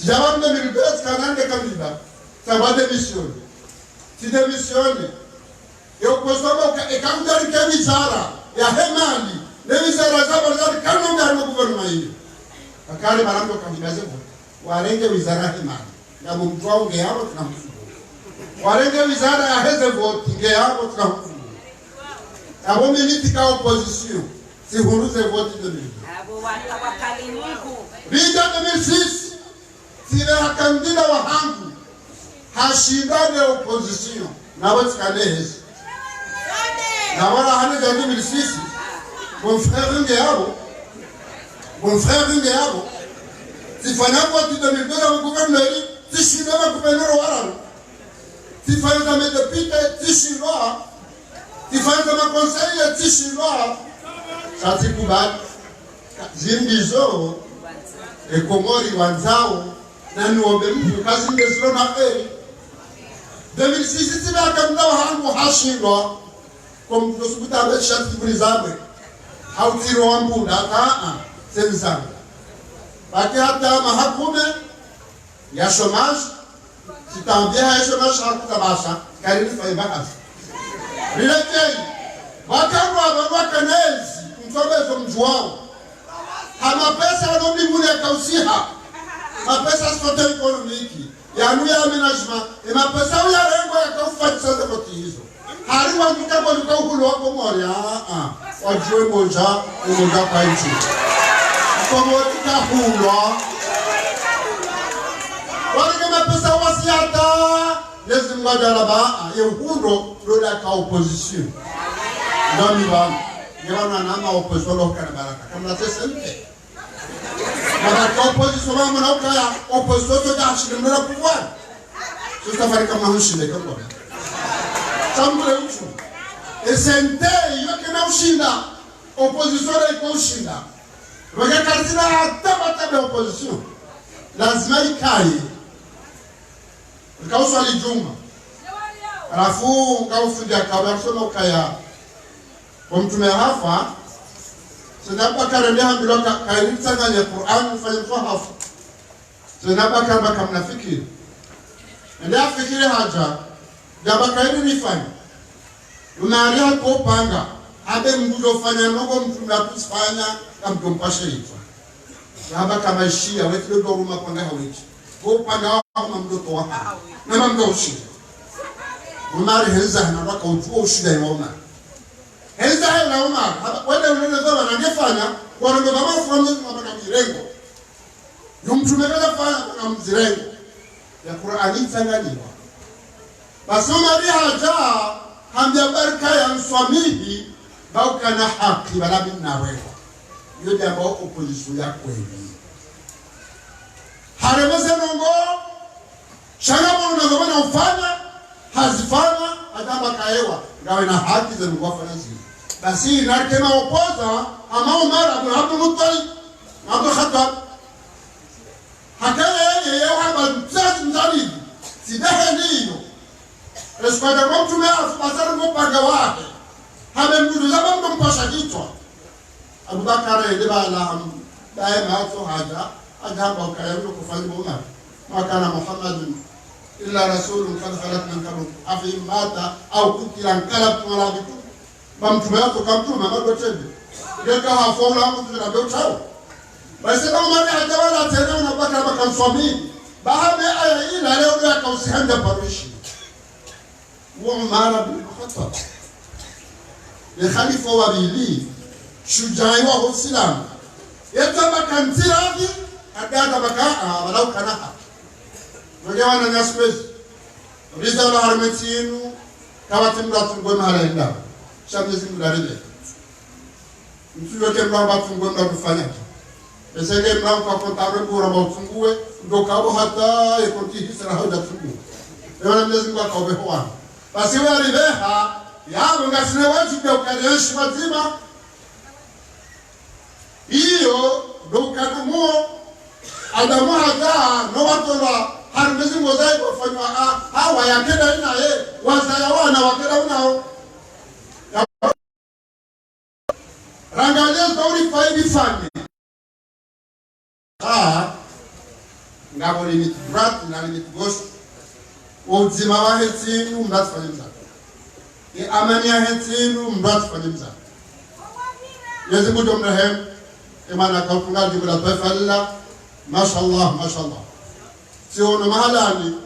Sijaba mde mil deux, kanande kandida. Saba démissionner. Si démissionner. Yo kusoma ka, eka mdru ke wizara yahe mali, ne wizara za mali zari kano mdru harumwa gouvernement iyo. Kakale barambo kandida ze voti. Warenge wizara yahe mali. Yapvo mdru wawo nge yapvo tsina mfumo. Warenge wizara yaheze voti nge yapvo tsina mfumo. Yapvo mi nitsika opposition. Tsihundru ze voti deux mille deux. Apvo waka-, wakali Mungu. Rija deux mille six. Tsile ha kandida wahangu, hashinda ne opposition, napvo tsika ne hezi. Na wala hane ja deux mille six, bon frère nge yapvo, bon frère nge yapvo, tsifanya voti deux mille deux za gouverneur, tsishinda ma gouverneur wararu, tsifanya za madéputé, tsishindwa, tsifanya za ma conseiller, tsishindwa, sha tsikubali. Zimbizo, e Komori wandzao, Na niombe Mungu kazi ndezilo na heri. Deux mille six tsi naka mna wahangu hashindwa. Kwa mtu subuta abe shati kuri zabwe. Hautsiro wa mbunda, ata, a, a, senza. Pake hata mahakume ya chômage, tsitambia ha chômage hakuta basha, kari ni faiba hasi. Rilekei, wakarwa, wakanezi, mtsobezo mdjuwao. Ha mapesa yano mbinguni yakausiha. Mapesa socio-économique. Yanu ya aménagement. E mapesa uyarengwa yakaufanyisa ze koti hizo. Hari wanduka kwa luka uhulu wa Komori. A, a. Wadjuwe moja, moja kwa ntsi. Komori kahulwa. Warenge mapesa wasiata. Lezi mwadjala ba, a, ye uhundro, lola ka opposition. Ndami ba, ye wana nama opposition lo kana baraka. Kamla tese mpe. Mabaki opposition ba mwana ukaya, opposition so ja shinde mwana pouvoir. So safari kama hushinde kwa. Tambule uchu. S N T, yo kena ushinda. Opposition la iko ushinda. Roga karzina taba taba opposition. Lazima ikaye. Nikauswali djumwa. Halafu, ngaufundi akawa kusoma ukaya. Kwa mtrume hafa, Sayyidina Abubakar nde hambilwa ka, kaini tsanganye Qur'an, ufanye mswahafu. Sayyidina Abubakar baka mna fikiri. Nde afikiri hadja, djaba kaini nifanye. Umari hako panga, habe mndru djofanya noko mtrume hakusifanya, kamdjo mpashe itwa. Sahaba kama ishiya, wetsi ndo ruma panga hawetsi. Ko panga wa huma mndru towa ha. Nama mndru ushiya. Umari henza hana waka udjuwa ushiya ya Umar. Henza hana Umar. Haba, wende unene zama na ngefanya, kwa nongo zama ufanya zama na mirengo. Yo mtrume kala fanya na mzirengo. Ya Qur'ani itsanganyiwa. Basi Umari hadja, hambia baraka ya mswamihi, ba ukana haki, bala mi nawewa. Yo nde ambao opposition ya kweli. Haremeze nongo, shanga mwana na zama na ufanya, hazifanya, hadja amba kaewa, ngawe na haki ze nongo wafanya zini. Basi, narike ma opposants, hama Umar, Abu Abdul Muttalib, Abdul Khattab. Hakaya yeye, yeye hamba mzazi mzalili, tsi ndehe niyo. Espada kwa mtrume hafu, basari ngo panga wahe. Habe mndru zaba mndru mpasha hitwa. Abubakar yende bala ham, daye matso hadja, hadja hamba ukaya mndru kufanya bona. ما كان محمد إلا رسول قد خلت من قبله أفإن مات أو قتل انقلبتم على أعقابكم. Ba mtrume yatsoka mtrume, ama ndo tende. Ngeka hafa ula mtrume na ndo tsawo. Basi ba Umari hadja wala tsena una Abubakar baka mswamihi. Ba hame aya ila leo ndo yakausiha nda parushi. Umar bin Khattab. Ye khalifa wa pvili, shujaa wa Uislamu. Yetsa baka ntsiravi, hadja baka, a, wala ukana ha. Mwenye wana nyaswezi. Rizalwa harumwa entsi inu, kawatsi mndru atsunguwe mahala yenda. Sha Mwenyezi Mungu ndarebe. Mtsu yoke mndru amba atsunguwe mndru atufanya. Ese nge mndru kwa konta we bora mba utsunguwe, ndo kabo hata ye konti hisira hauja tsunguwe. Ewa na Mwenyezi Mungu akaube howani. Basi we alibeha, yabo ngasine wadjibu ya ukariyeshi wadzima, iyo, ndo ukana muo, Adamu hadja, no watolwa, harumwa ezi ngozayi wafanywa, a, hawa yakenda inaye, wazaya wana wakenda unao. Ya, rangalia zitauri faidi fani. A, ngapvo limite droite na limite gauche. Udzima wahe ntsi inu mndru atsifanye mzaka. Ye amani yahe ntsi inu mndru atsifanye mzaka. Mwenyezi Mungu mrehemu, ye mwana kautunga djimbo la twaifa lila, mashallah, mashallah. Tsiono mahalani,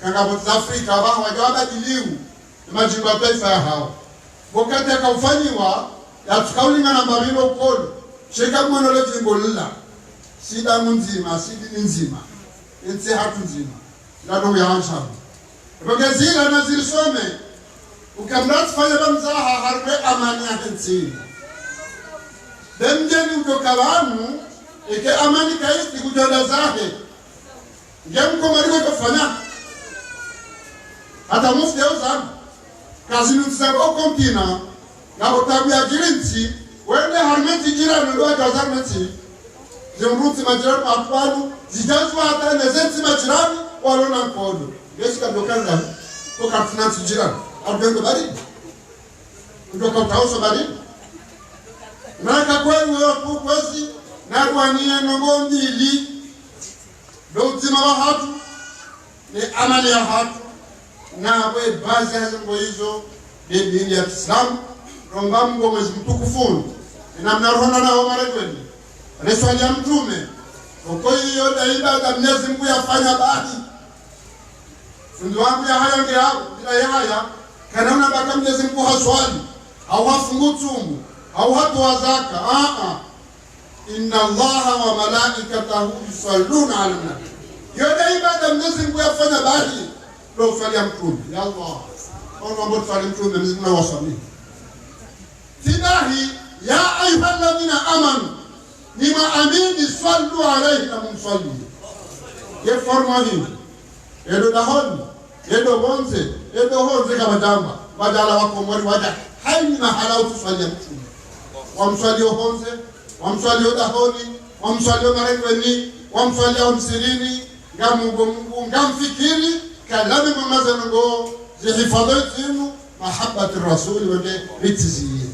kanga bo za Afrika, ba hawaja wabadiliu, ye madjimbo ya twaifa yahao. Bo wakati yakaufanyiwa, yatsuka ulingana mbapvi no ukolo, sheka mwono le djimbo lila, si damu ndzima, si dini ndzima, ye ntsi hatru ndzima. Lado ya anshabu. Roge zila na zirisome. Uka mndru atsifanye ba mzaha harumwa ye amani yahe ntsi inu. Be mdjeni utoka pvanu, eke amani kayitsi kudjenda zahe. Nge mkomori we tofanya. Hata mufti ya uzamu. Kazi nutsisa kwa kontina. Ngapvo tabu ya djiri ntsi, wende harumwa entsi jirani ndo wadja za harumwa entsi. Zimrutsi majirani wa pvanu, zijazi wa hata ne zetsi majirani, walona nkodo. Yesu ka dokanga, ko katsina tsi jirani. Adwengo baridi. Ndoka utauso baridi. Naka kweli wewe kukwezi, na kwaniye ndrongoo mbili. Ndo udzima wa hatru, ne amani ya hatru, na kwe baadhi ya ndrongoo izo, nde dini ya Kiislamu, romba Mungu mwezi mtukufu, ina mna rohona na omara kweli. Reswali ya mtrume, oko iyo nda ibada Mwenyezi Mungu yafanya bahi. Fundi wangu Yahaya nge hao, bila Yahaya, kana una baka Mwenyezi Mungu haswali, au hafungu tsumu, au hatowa zaka, a-a. إن الله وملائكته يصلون على النبي. Iyo nde ibada Mwenyezi Mungu yafanya bahi, ndo uswali ya mtrume. Ya Allah. Ono ambo uswali mtrume, Mwenyezi Mungu na waswali. Tsi bahi, يا أيها الذين آمنوا. Nyi mwaamini, صلوا عليه na mumswaliye. Ye forma hii. Endo dahoni, endo pvondze, endo pvondze ka madjamba, madjala wa Komori wadja, hayina mahala utsuswaliya mtrume. Wamswaliyo pvondze, wamswaliyo dahoni, wamswaliyo marengweni, wamswaliyo msirini, ngamugo Mungu, ngamfikiri, kalame mamaze ndrongoo, zihifadhwi zinu, mahabbati rasuli, wende ritsiziye.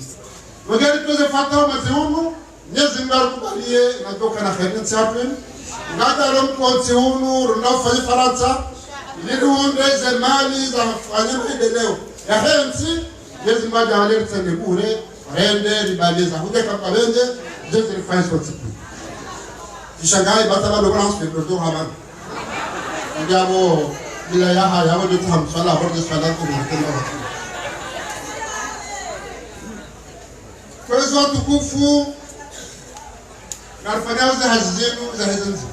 Wende ritoze fatawa maziunu, Mwenyezi Mungu arikubaliye, na doka na kheri ntsi yatru. Ngadalo mkontsi unu, runa ufanya Farantsa, ili ruhundre ze mali za fanya maendeleo ya hentsi, Mwenyezi Mungu adjaanlie ritsende bure, rende, ribaliza. Hudja kapa bende, Mwenyezi rifanye sontsi. Ishangaye, bata bado kuna hospital, ndo hama. Ndiabo, bila Yahaya, abo ndio tahamu swala, abo ndio swala, kwa ndio. Kwezi watukufu, ngarifanyao ze hazi zinu, za heze ndzia.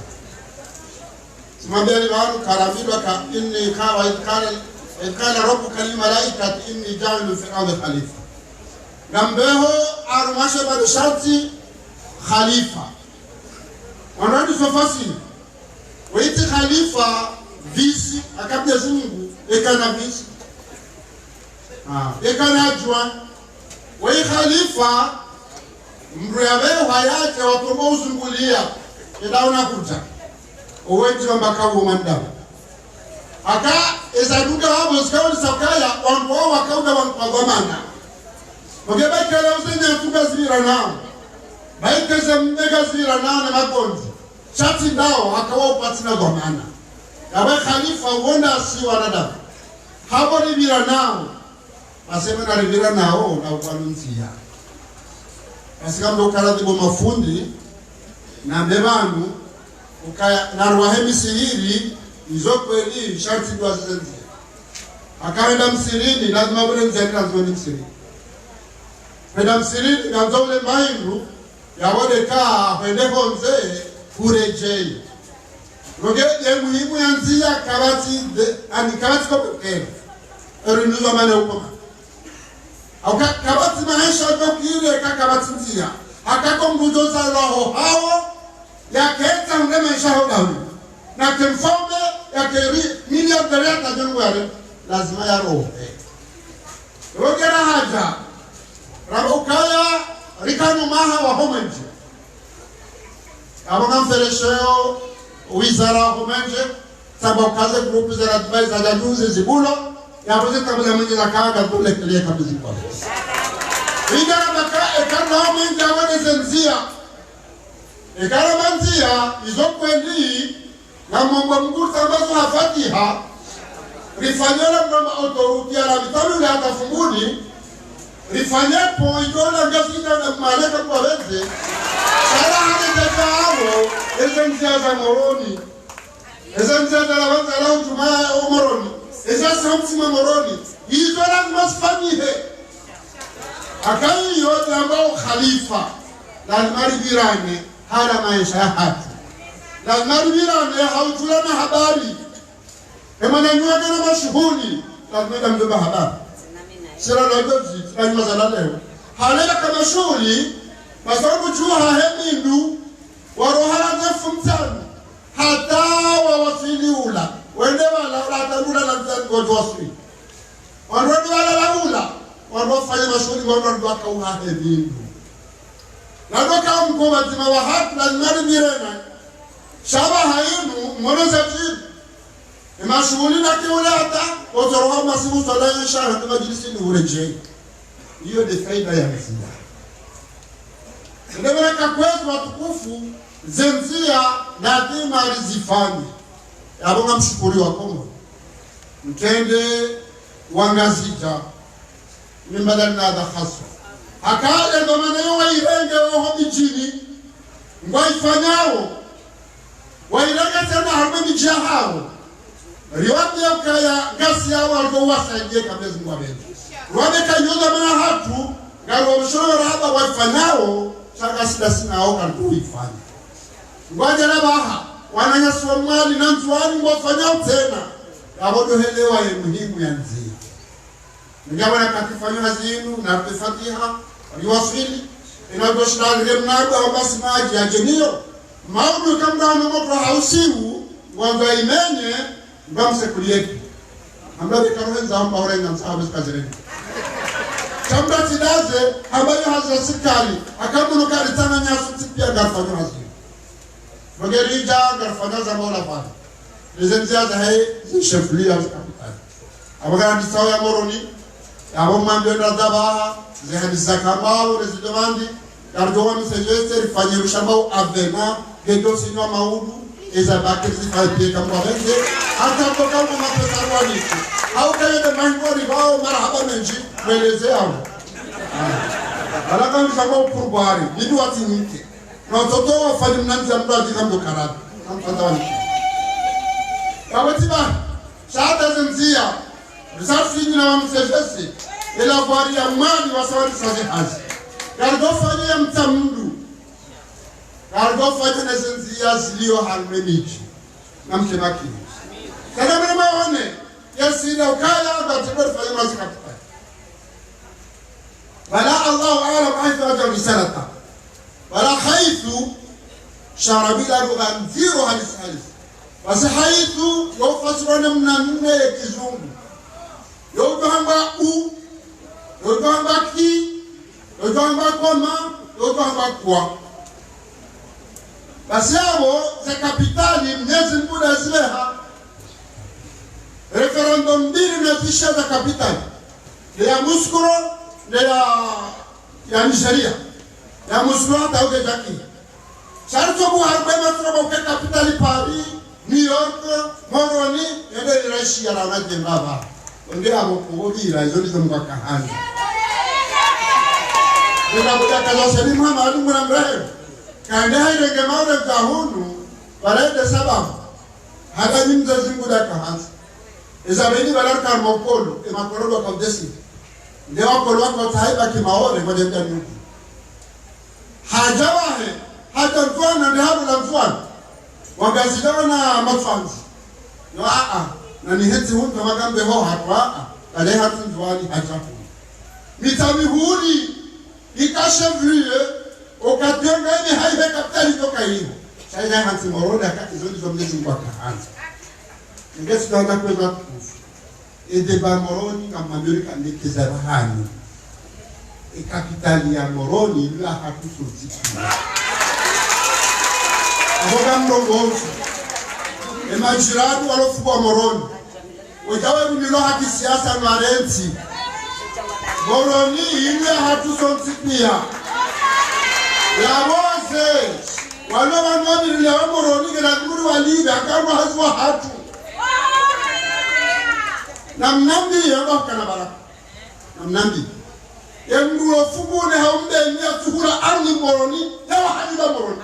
Simwambiani pvanu, karambilwa ka, إني قال، وإذ قال، وإذ قال ربك للملائكة إني جاعل في الأرض خليفة. Ngambeho, arumashe bado sharti, khalifa. Wanadi sofasi, wayiti khalifa, visi, aka Mwenyezi Mungu, ekana visi. Ah, ekana adjoint. Wayi khalifa, mdru yabeho hayake wakombo uzunguliya, eda una kudja. Owe djiwa mbaka uwo mwanadamu. Aka, eza dunga habo zikao ni sakaya, wandru wao wakauda wandru wa dhwamana. Oge baikele uze nyantu ngazipvira nao. Baikeze mbe ngazipvira nao na makondzi. Shatsi ndao, haka wao kwatsina dhwamana. Yawe khalifa, uonda si wanadamu. Habo ripvira nao. Aseme naripvira nao na upvanu ndzia. Basi kamdo ukala thibo mafundi, na mbe pvanu, ukaya, naruwahe misihiri, izo kweli, sharti dua zize ndzia. Akawenda msirini, lazima ule ndzia, lazima ni msirini. Pvenda msirini, ngamdzo ule maindru, yawoneka, hwende pvondze, huredjeyi. Roge, ye muhimu ya ndzia, kapvatsi de, ani kapvatsi kopekele. Eri nuzwa mane ukoma. Au ka-, kapvatsi maesha kokire, ka kapvatsi ndzia. Akako mbujo za roho hawo, ya ketsa unge maesha ho dawi. Na ke mfaume, ya ke ri, miliardaire ya tajiri wale, lazima ya rohe. Roge rahadja, ramba ukaya, rikanu maha wa homwenje. Abo ngamferesheo, wizara wa homwenje, samba ukaze grupu za ratiba za jajuzi zibulo, ya boze tabu za mwenje za kaga kule kile kabisa kwa. Wizara baka, ekana homwenje, awone ze ndzia. Ekana mandzia, izo kweli, na Mungu mkuu tambazo ha Fatiha, rifanye la mama autoroute ya la mitano ya Tafumuni, rifanye pont idola ngazina na maleka kwa weze, sala hale tata abo, eze ndzia za Moroni, eze ndzia za la wanza la utuma o Moroni, eze samsi ma Moroni, izo lazima zifanyihe. Akayi yote ambao khalifa, lazima ripvirane, hala maesha ya hatru. Lazima ripvirane, ha utula na habari. Emana nyuwa kana mashuhuli, lazima ida mdo ba habari. Sira la dozi, la nyuwa za la leo. Halela kama shuhuli, masangu chuha he mindu, warohala ze fumtsanu, hata wa wasili ula, wende wala, ula hata ula la nzani kwa wasili. Wandru wandru walala hula, wandru wafanya mashuhuli, wandru wandru wakauha he vindu. Nado ka mkoba dzima wa hatu la nari mirena. Sha ba hayinu, mwana za tsi. Emashuhuli na kiule hata, otoroha masiku swala isha hata majlisi ni uredjei. Iyo nde faida ya ndzia. Ndebele ka kwezi watukufu, ze ndzia lazima rizifanye. Yapvo ngamshukuru wa Komoro. Mtrende wa Ngazidja. Mimbadani na adha haswa. Haka ye ndo mana yo wayirenge oho midjini. Ngwayifanyawo. Wayirenge tsena harumwa midji yahawo. Riwambiya ukaya ngasi yawo alikuwa wasaidie kabezi ngwabeni. Riwambe ka yo ndo mana hatru, ngariwo mshoro rahaba wayifanyawo, sha ngasi ndasi nawo kalikuwa wayifanya. Ngwadjela baha, wananyasi wa Mwali na Ndzuwani ngwafanyawo tsena. Yapvo ndo helewa ye muhimu ya ndzia. Ningabona katifanyo hazi inu, na Fatiha, waliwaswili, ina ndo shida lile mnadu, au basi madji ya djeniyo. Maudu kamda wa nomotro hausiu, ngwandzo imenye, ngwamse kuliyetu. Hamba bika rohe nza hamba ore nga nza hamba zika zireni. Kamda tidaze, hamba yo hazi ya sirikali, haka munu kari tsana nyasu tsi piya ngarifanyo hazi inu. Mwengeridja, ngarifanya za maula pale. Leze ndzia zahe, ze chef-lieu, ze capitale. Apvo ngarandisawo ya Moroni, yapvo mwambi wenda za baha, ze hadisi za kambao, leze demande, ngaridjo wa msejeste, rifanye rushambao avena, gedo sinywa maudu, eza bakiri zifanye piya kambao benze, hata mboka mwa mapesa rwaniki. Hau kayende mahingori bao, marahaba mendji, mweleze yapvo. Ah. Alaka mshambao kurbwari, bidu watinike. Na utoto wa fadi mnanzi ya mdru adjika mdo karabi. Amfadha wa niki. Kaweti ba, sha hata ze ndzia, risafi nyina wa msejesi, ila vwari ya Mwali wa sawa risaze hazi. Karido fanya ya mtsa mdru. Karido fanya na ze ndzia ziliyo harumwa midji. Na mke makini. Kana mwe maone, yesi ina ukaya, ngatibwe fanya mazi kapitali. Wala Allahu a'lam haythu wajaha risalata. Wala haythu sharabila lugha ndziro halisi halisi. Basi haythu yo ufasiriwa namna nne ya kizungu. Yo udjo hamba u, yo udjo hamba ki, yo udjo hamba koma, yo udjo hamba kwa. Basi yapvo ze kapitali Mnyezi Mngu nda zileha. Referendum mbili nazisha za kapitali. Ne ya Muskuro, ne ya, ya Nigeria. Ya Muskuro hata uke jaki. Sharto bu harbe masura ba uke kapitali Paris, New York, Moroni, yende ni raisi ya rauna jemba ba. Onde abo kubo bira, izo ndizo Mngu akahani. Nina kuja kaza seli mama, ali mwana mrehe. Kande hairenge maure za hunu, barede sababu. Hata ni Mnyezi Mngu nda kahanzi. Eza beni balar kar mokolo, e makolo ba kaudesi. Nde wakolo wako taiba ki maore, kwa jenda nyuki. Haja wahe, haja Ndzuwani, nde habu la Ndzuwani. Wangazidja wana mafans. Yo, a, a. Na ni heti hundu, magambe ho hatru, a, a. Kale hati Ndzuwani, haja hundu. Mitsamihuli, ika chef-lieu, okatenga ene haihe kapitali toka ino. Sha ina hantsi Moroni aka izo ndizo Mnyezi Mngu akahanzi. Ngesi ndo handa kweza tukufu. E débat Moroni nga mamilika ndekeza bahani. E kapitali ya Moroni ilo ya hatru sontsi. Abo nga mlongozi. E majirani walo fukwa Moroni. Wejawe mlilo haki siasa nwarentsi. Moroni inu ya hatru sontsi piya. Yapvo ze, wano wanu wamilile wa Moroni ngena kuri walile, akamwa hazi wa hatru. Na mnambi ya wakana baraka. Na mnambi. Ye mdru lo fumune ha umbeni ya tsuhula arni Moroni, yawa haliba Moroni.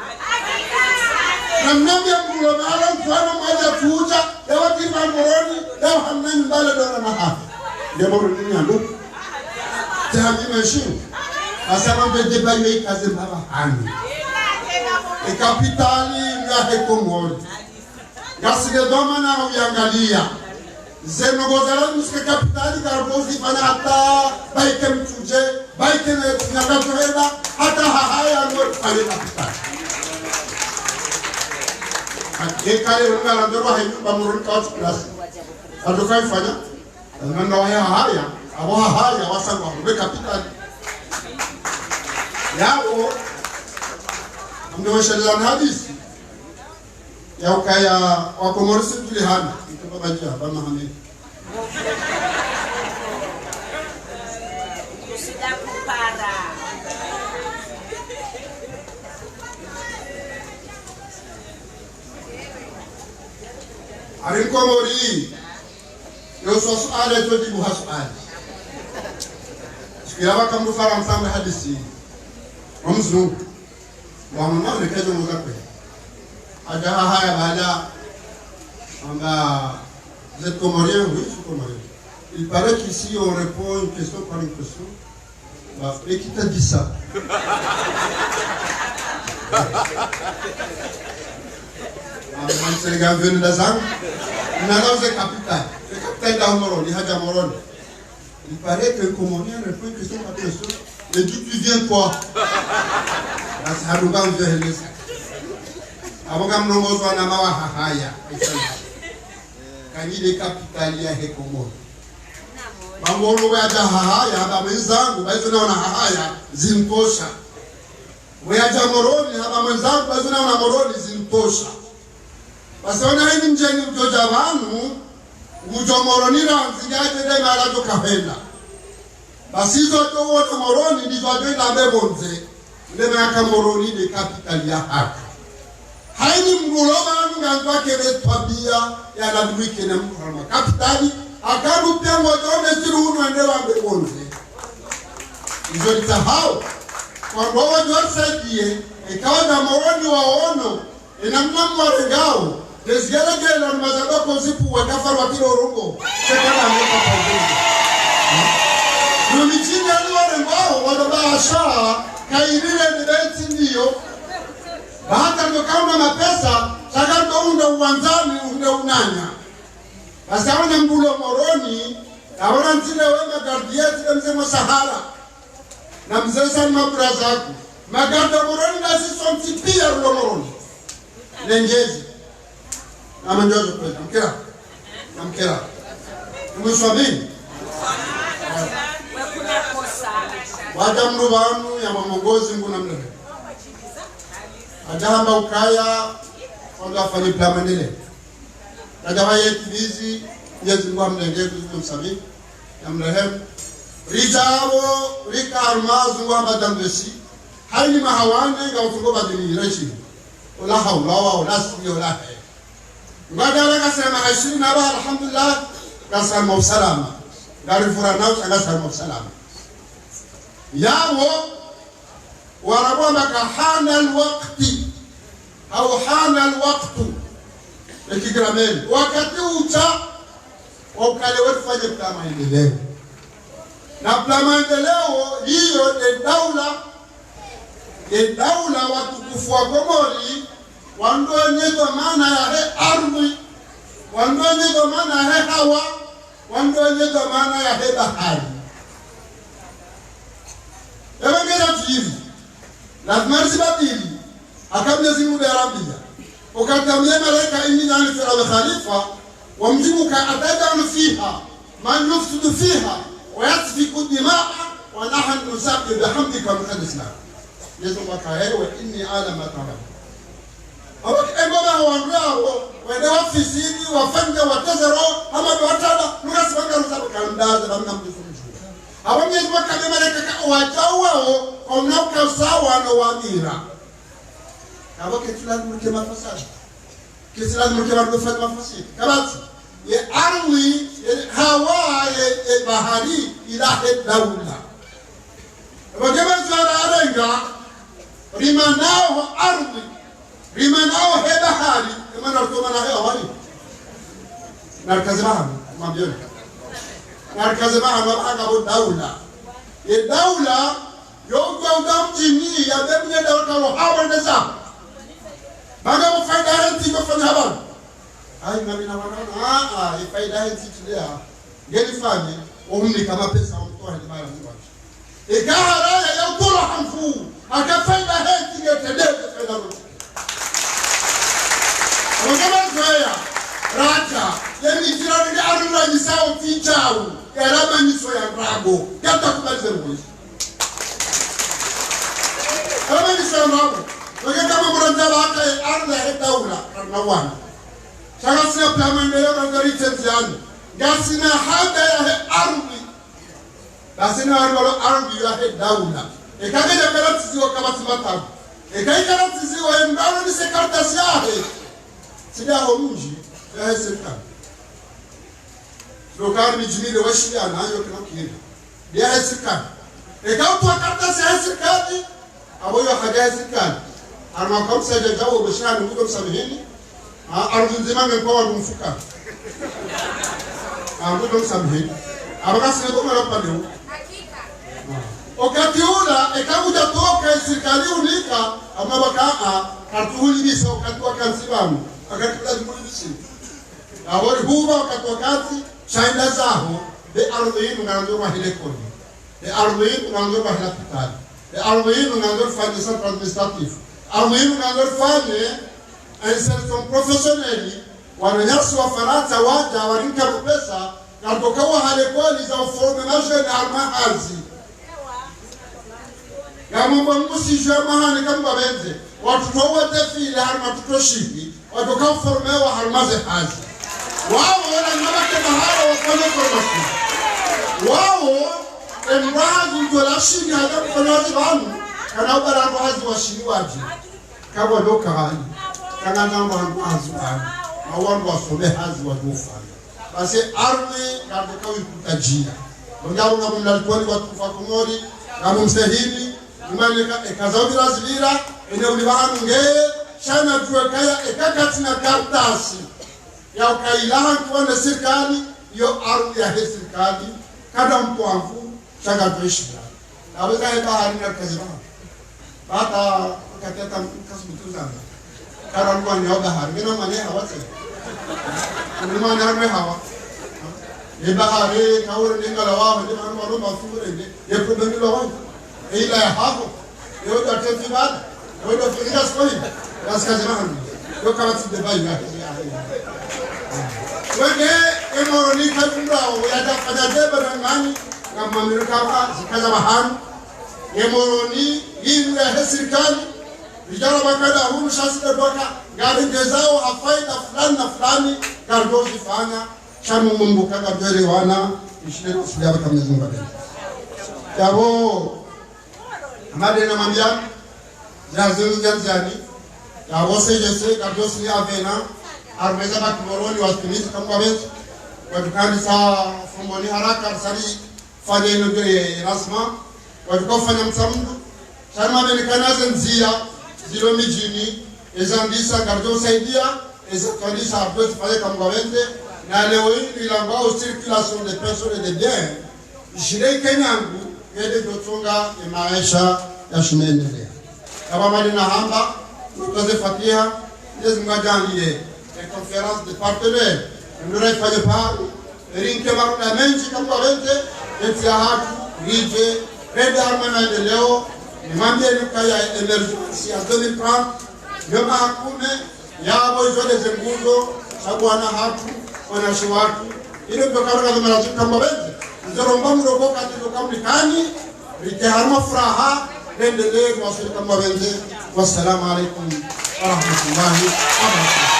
Na mnambi ye mdru lo mahala mfano mwaja tsuja, yawa kiriba Moroni, yawa hamnani mbale dona maha. Nde Moroni ni yandu. Te hami maishimu. Asama mbe débat yo ikaze mbaba hani. E kapitali ya he Komori. Ngasike dhwamana uyangalia. Zeno ngozala musike kapitali, karbozi fana hata, baike mtuje, baike ne, nyakatuhela, hata hahaya ngo fale kapitali. Ake kale unga la ndoro ha nyumba Moroni kwa plus. Atoka ifanya. Nanga waya haya, abo haya, wasangwa, ube kapitali. Yabo, Mndru wesheleza na hadisi. Ya ukaya wa Komori si tulihana. Mtu baba jia, ba Mohamed. Usida kupara. Ari Mkomori, yo swa suala, yo jibu ha suala. Siku ya waka mndru Farantsa mwe hadisi. Wa mzungu. Wa mwana, reka jo mwa kwe. Hadja hahaya baada, amba, vous êtes comorien ? Oui, je suis comorien. Il paraît qu'ici, on répond une question par une question. Bah, et qui t'a dit ça ? Ah, mais c'est les gars venus d'Azam. On a lancé capital. Le capital d'Amoroni, il y a d'Amoroni. Il paraît que Comorien répond que c'est pas question. Et d'où tu viens, toi ? Là, c'est Hadouma, on vient de ça. Avant qu'on nous reçoive, on a ma hahaya. Kanyi nde kapitali yahe Komori. Ba Moro wayadja hahaya, hamba mwenzangu, ba izo naona hahaya, zintosha. Wayadja Moroni, hamba mwenzangu, ba izo naona Moroni, zintosha. Basi ona hindri mdjeni udjodja pvanu, ngudjo Moroni randzi, ngadje nde mahala djo kahenda. Basi izo wadjo wona Moroni, ndizo wadjo ilambe pvondze. Nde mana yaka Moroni nde kapitali yahatru. Hayini mndru ulo pvanu ngandzo akene twabiya ya ladhimu ikene mndru harumwa kapitali, haka ndru piya ngodjo one ziri unu ende wambe pvondze. Izo nitsahao. Kwa ngwawo wadjo wasaidiye, eka wadja Moroni waono, ena mna mwarengao, nde zigelegele na mazaba ko zipu wa kafara wa kilo rongo. Sekana mwe kapa rongo. No midjini yanu warengao, wadjo ba asha, kayirire ni beti ndiyo. Ba hata ndo kauna mapesa, sha ka ndo unda uwandzani, unde unanya. Basi awana mndru ulo Moroni, awana ndzile we magardiye, zile mze mo Sahara. Na mze Sani Mabura zaku. Magarda Moroni na ziso ntsi piya ulo Moroni. Nengezi. Na manjozo kweli. Namkera. Namkera. Mwisho wa nini? Wadja mndru pvanu ya mamongozi nguna mlehe. Hadja hamba ukaya, wandru wafanye plan maendeleo. Kadja waye timizi, Mwenyezi Mungu amlenge kuzuku msami, ya mrehemu. Ridja wo, rika harumwa zungu hamba dambesi, hayini mahawane, nga utungo badili, reshi. Ola haula wa, ola siri, ola he. Ngadala kasema hayishiri naba, alhamdulillah, kasema usalama. Ngarifura nao, kasema usalama. Yawo, Warabu wamba ka hana alwakti, au hana alwaktu, eki grammaire. Wakati utsha, wa ukaya rifanye plan maendeleo. Na plan maendeleo, iyo nde daula, nde daula watukufu wa Komori, wandru wenye dhwamana yahe ardhi, wandru wenye dhwamana yahe hawa, wandru wenye dhwamana yahe bahari. Ewe ngena tujiri, lazima rizibadili, haka Mwenyezi Mungu nde yarambiya. Ukatamiye malaika إني جاعل في الأرض خليفة, wamdjibu ka أتجعل فيها من يفسد فيها ويسفك الدماء ونحن نسبح بحمدك ونقدس لك. Yesu waka ewe, إني أعلم ما لا تعلمون. Abo ki emba ba wandru awo, wende wafisidi, wafanye, watezero, hama ndo wataba, nuka sibanga rusa bakandaze, bamna mdjufu mdjufu. Abo Mwenyezi Mungu waka be malaika ka wadjau wawo, omna uka usawa no wamira. Abo ketsi lazimu rike mafasadi. Ketsi lazimu rike wandru wafanye mafasadi. Kabatsi, ye ardhi, ye hawa, ye, ye bahari, ilahe daula. Abo ke mazwara arenga, rimanao ho ardhi, rimanao he bahari, emana rutomana he awali. Narikaze bahari, mwambioni. Narikaze bahari, wabanga bo daula. Ye daula, yo kwa uda mdjini, ya be mwenye daula ka wo hawa ndeza. Banga bo faida hentsi, bo fanya habari. Ayi, ngamina wana, ah, ah, ye faida hentsi tsi ndeya. Nge nifanye, omnika mapesa, omtowa hende mara mwa. Eka haraya ya utolo hamfu, haka faida hentsi nge tendeze faida no. Ongema zoeya, rata, ye mijira nge arula nisao tsi djau, ye rama niso ya ndrabo, yata kubalize mwishi. Rama niso ya ndrabo. Wenge kama murandza waka ye ardhi yahe daula, karina wana. Sha ngasina pia maendeleo na gari tsendziani. Ngasina haja yahe ardhi. Basi na wanu walo ardhi yahe daula. Eka nge yakaratsiziwa kapvatsi matabu. Eka ikaratsiziwa ye mbalo ni se kartasi yahe. Tsi nda ho mdji, yahe sirikali. Lokari midji mile washiliana, yo kina kina. Yahe sirikali. Eka utwa kartasi yahe sirikali, abo yo haja yahe sirikali. Harumwa kamsa djadja wo beshani, ngudo msamihini. Ah, ardhi ndzima nge kwa wandru mfuka. Ah, ngudo msamihini. Aba kasi ne kwa mara pale wo. Ah. Wakati ula, eka kudja toka ye sirikali unika, ama baka, ah, kartuhuli bisa wakati wa kansi banu. Wakati ula dimuli bisi. Abo ri huba wakati wakati, sha inda zaho, be ardhi yinu ngandzo rwahe likoli. Be ardhi yinu ngandzo rwahe lapitali. Be ardhi yinu ngandzo rifanye centre administratif. Ardhi yinu ngandzo rifanye insertion professionnelle. Wananyasi wa Farantsa wadja, warinka pesa, ngardoka waha likoli za uforme majeni harumwa hazi. Ngamumbo mbusi jwe mahani kamba benze. Watoto wa défilé harumwa watoto shihi. Watoka uformewa harumwa ze hazi. Wao, wana nyama ke mahala wafanya formation. Wao, embahazi mtola shini haja kufanya hazi pvanu. Kana ubara ndo hazi wa shini wadji. Kabwa ndo kahani. Kana namba ndo hazi pvanu. Awa ndo wasome hazi wadjo ufanya. Basi ardhi ngardoka wikutajia. Ndo ngamumbo mlalikoni watukufu wa Komori, ngamumsehini, mumanyeka eka za ubira zibira, ene uli pvanu nge, sha na djuwe kaya eka katsina kartasi. Ya ukaila hantu wane sirikali, yo ardhi yahe sirikali, kada mpwamvu, sha ngardo ishira. Abo za ye bahari na kazi ba. Bata kateta kasubutu zanga. Kara mwanya wa bahari. Ngena mwanya hawa tse. Ni mwanya harumwa hawa. Ye bahari, kaure ni ngala waho, ni manu walo mafure ni. Ye problème lo waho. Ye ila ya haho. Ye oda tefi bada. Ye oda fikira sikoni. Nasikaze mahani. Yo kama tsi de bayi ya. Wenge, e Moroni kadunda, ya tafanya deba na ngani, na mamiro kama, zikaza mahani. Ye Moroni, yinu yahe sirikali, vijana wakada hunu sha si nde pvaka, ngarengezao ha faida fulani na fulani, ngardo zifanya, sha Mungu kaka dwere wana, ishile kusilia baka Mwenyezi Mungu. Yabo, amade na mambia, ya zenu ya ndziani, yabo se je se, ngardo si ya vena, harumwa ze baki Moroni wasitimizi kamba benzi, wadukani sa Fomboni haraka, sali, fanya ino ndio ye lazima, wadjuka ufanya mtsamdu, sha ni mamenekana ze ndzia, zilo midjini, eza ndisa, ngardo usaidia, eza twandisa, apres fanya kamba benze, na leo hii, ilangwao circulation des personnes et des biens, jile kenyangu, yende ndotsonga, ye maesha, ya shimendelea. Kaba mali na hamba, nutoze fatiha, Mwenyezi Mungu ajaanlie, e conférence des partenaires, mdura ifanye paru, rinke marunda mendji kamba benze, entsi yahatru, ridje, rende harumwa maendeleo, nimwambie nukaya émergence ya deux mille trente, yo mahakume, yabo izo de ze nguzo, sha bwana hatru, wananyashi watru, ile ndo karuka zimara zikamba benze, nzoromba mroko kati ndo kamlikani, rike harumwa furaha, rendelee kuwaswili kamba benze. Wassalamu alaikum warahmatullahi wabarakatuh.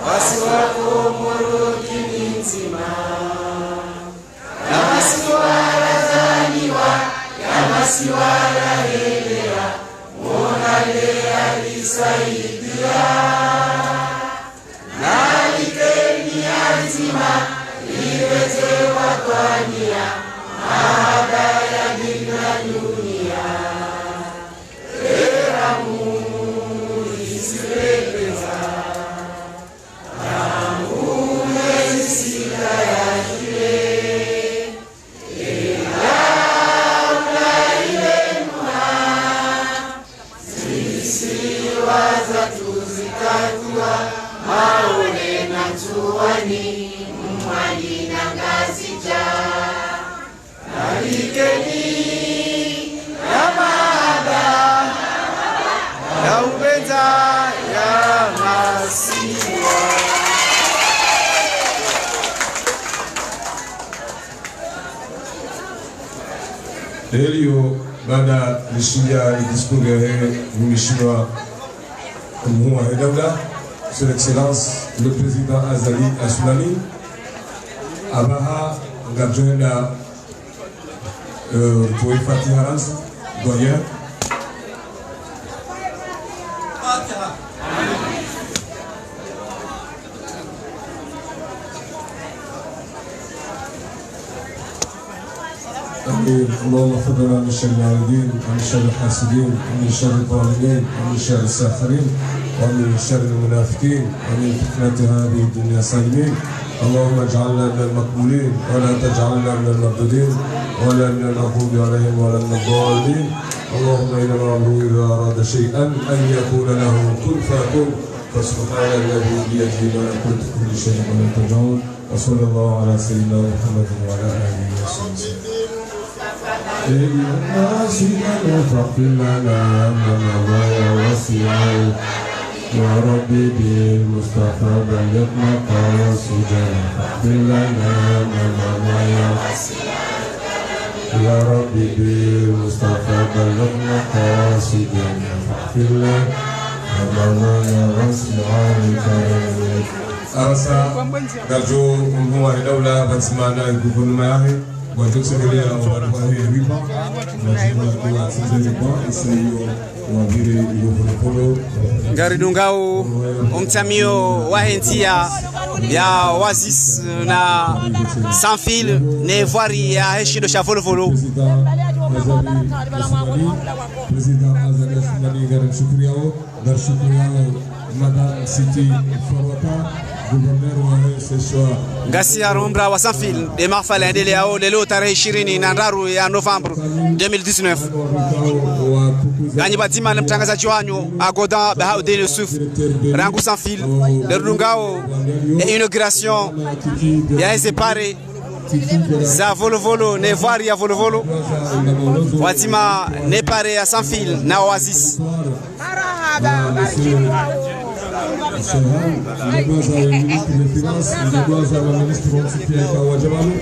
Wasi wa Komoro dini ndzima. Ya masiwa razaliwa, ya masiwa rahelea, Mola nde arisaidia. Nalikeni azima, liweze watwaniya, mahaba ya dina dunia. Eramu. Eliyo, baada lishiya le discours yahe mheshimiwa mhuu wahe daula, Son Excellence le Président Azali Assoumani, apvaha ngamdjo henda, euh, tuwe Fatiha randzi, doyen. آمين. اللهم احفظنا من شر العائدين، ومن شر الحاسدين، ومن شر الظالمين، ومن شر الساحرين، ومن شر المنافقين، ومن فتنة هذه الدنيا سالمين. اللهم اجعلنا من المقبولين، ولا تجعلنا من المردودين، ولا من المغضوب عليهم ولا من الضالين. اللهم إنما أمره إذا أراد شيئا أن يقول له كن فيكون. فسبحان الذي بيده ملكوت كل شيء وإليه ترجعون. وصلى الله على سيدنا محمد وعلى آله وصحبه وسلم. أيها الناس فاغفر لنا ما مضى يا واسع الكرم. يا ربي بالمصطفى بلغ مقاصدنا فاغفر لنا ما مضى يا واسع الكرم. يا ربي بالمصطفى بلغ مقاصدنا فاغفر لنا ما مضى يا واسع الكرم. Apvasa, ngamdjo mhuu wahe daula, pvadzima ne gouvernement yahe, ngwadjo tembelea wandru wahe riba, ngwadjo watembelea riba, isa iyo wapvire iyo polo polo. Ngaridungao omtamiyo wahe ndziya ya Oasis na Sans Fil ne voirie yahe shindo sha Volovolo. Président Azali Assoumani, Président Azali Assoumani, ngarimshukuriao. Ngarishukuriao Madame Sitti Farouata, gouverneur wahe session. Ngasi harumwa wa Sans Fil, nde mahafali yaendeleao leo tarehi ishirini na ndraru ya novembre deux mille dix-neuf. Nganyi pvadzima ne mtrangazadji wanyu Agodan Bahaoudine Youssouf, rangu Sans Fil, nde ridungao e inauguration ya eze pare za Volovolo, ne voirie ya Volovolo, pvadzima ne pare ya Sans Fil na Oasis. Madame, Monsieur, Monsieur Han, ngamdjuao za ministre des Finances, ngamdjuao za ministre wa msikia kwa wadjamani,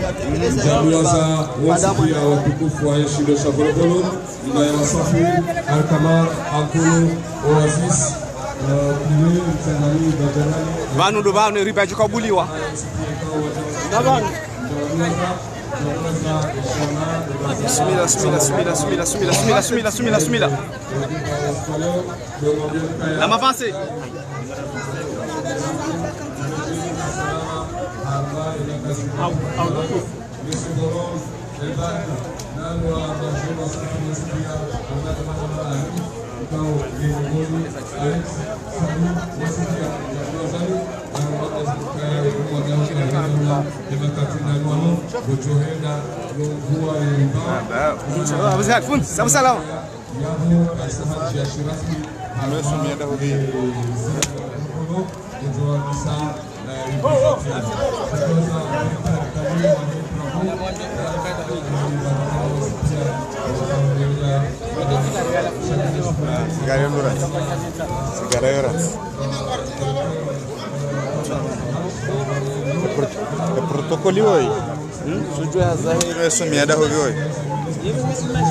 ngamdjuao za wasikia watukufu wa shindo sha Volovolo, nyumba ya Sans Fil, Alkamar, Ankolo, Oasis, euh, Kule, Mtsangani, Badjanani. Pvanu ndo pvanu riba yidjo kabuliwa. Bismillah, bismillah, bismillah. La m'avancer. Sabu salama. Mwesu mienda huvi. Sigara yorat. Sigara yorat. Protokoli woyi. Hmm? Sujua zahe. Mwesu mienda huvi woyi.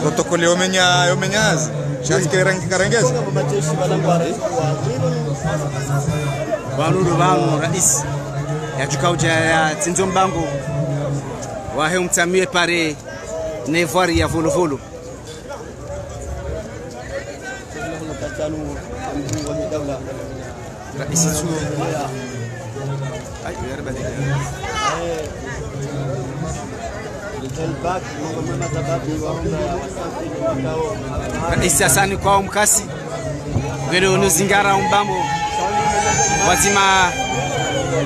Protokoli yomenya, yomenya hazi. Shansi ke rangi karengeza. Pvanu ndo pvanu rais yadjuka udja yatsindze mbango wahe umtamiye pare ne voirie ya Volovolo. Rais tu. Ay, ya Rabbi. Rais Hassan kwa umkasi. Ngwendo unozingara umbambo. Pvadzima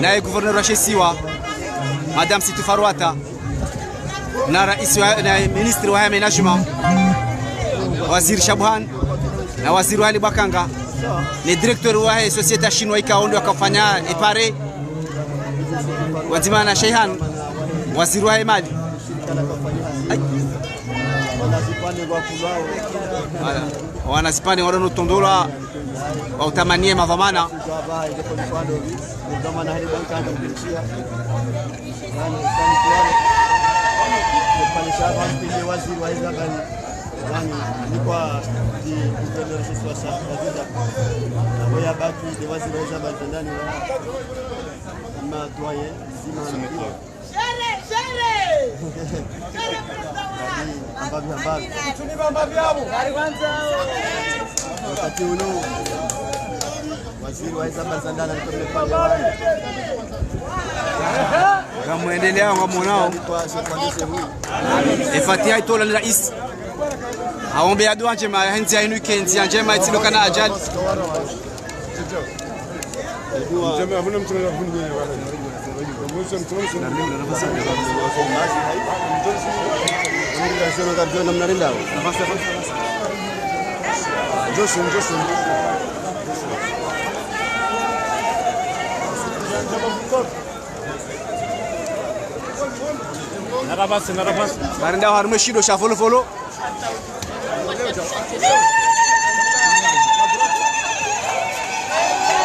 naye gouverneur wa she isiwa, Madame Sitti Farouata. Na rais wa, na ministre wa aménagement, waziri Shabuhan, na waziri wa Ali Bwakanga, ne directeur wa société chinoise ikao ndo wakafanya e pare, pvadzima na Sheihan, waziri wa mali. Ay. Voilà. Wana zipande wado no tondolwa, wa utamanie madhwamana. Waziri wa heza habari. Yaani, ni kwa di gouverneur Joshua Sha-, Shaziza. Abo ya baki, de waziri wa iza baki ndani wa ma doyen, zima mkuu. Shere, shere! Shere, président wa. Ambavyo, ambavyo. Wakati uno, waziri wa iza baki ndani, alikuwa pale. Ngamwendelea, ngamwonao. Ifatiha itolewa ni rais. Aombe ya dua njema, ya ndzia inu ike ndzia njema, itsidokana ajali. Ngarendao harumwa eshindo sha Volovolo.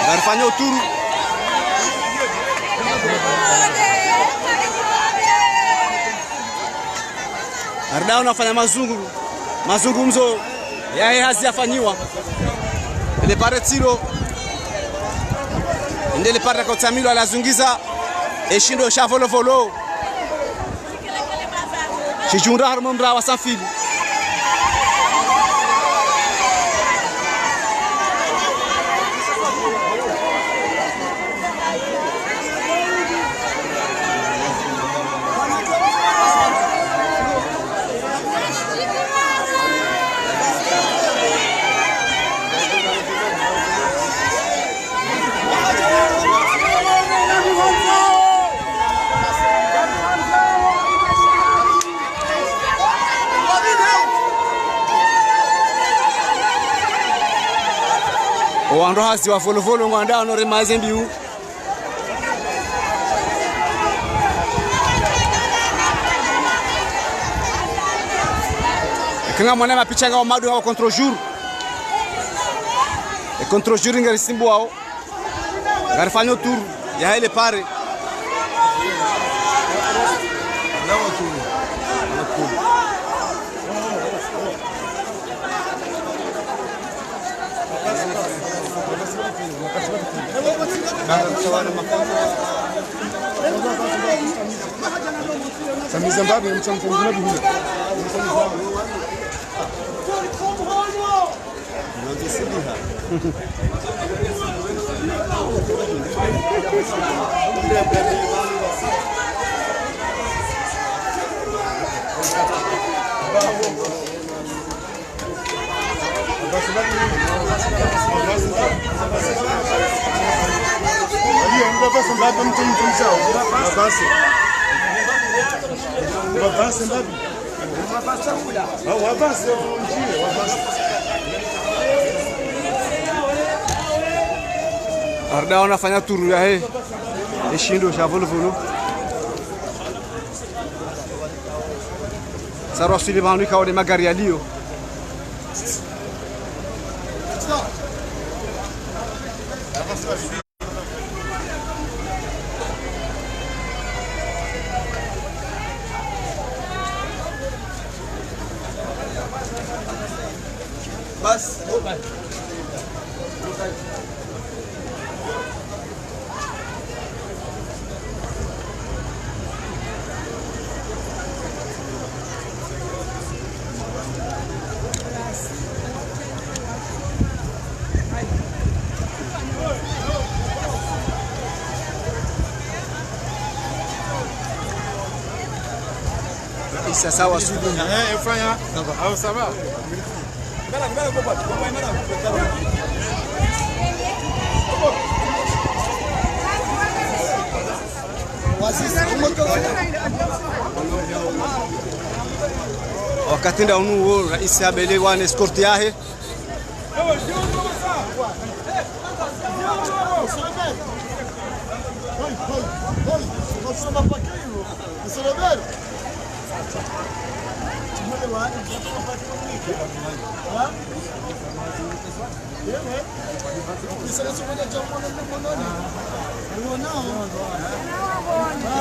Ngarifanya uturu. Ngarendao nafanya mazungu-, mazungumzo yahe hazi yafanyiwa. Ele pare tsilo. Ende ele pare kotsamilo alazungiza eshindo sha Volovolo. Shijunda harumwa mraya wa Sanfili. Owandru hazi wa Volovolo ngwandao no rema ze mbiu. Eka ngamwona mapicha ngao madu ngao contre-jour. E contre-jour ngarisimbuao. Ngarifanya uturu yahe ele pare. Samiza mbapvi, mtsamfungula bihula. Ngarendao nafanya turu yahe eshindo sha Volovolo. Sa rwaswili pvanu ikao nde magari yaliyo. Basi. Rais sasa waswili. Eh, Efraya. Ça va. Ah, ça va. Wakati nda unu wo, rais abele wana escorte yahe.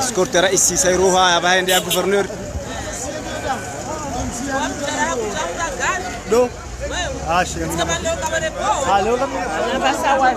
Escorte ya rais sa iroha ya pvahende ya gouverneur. Do? Ah, chez moi. Ah, leo kama. Hein? Ça va?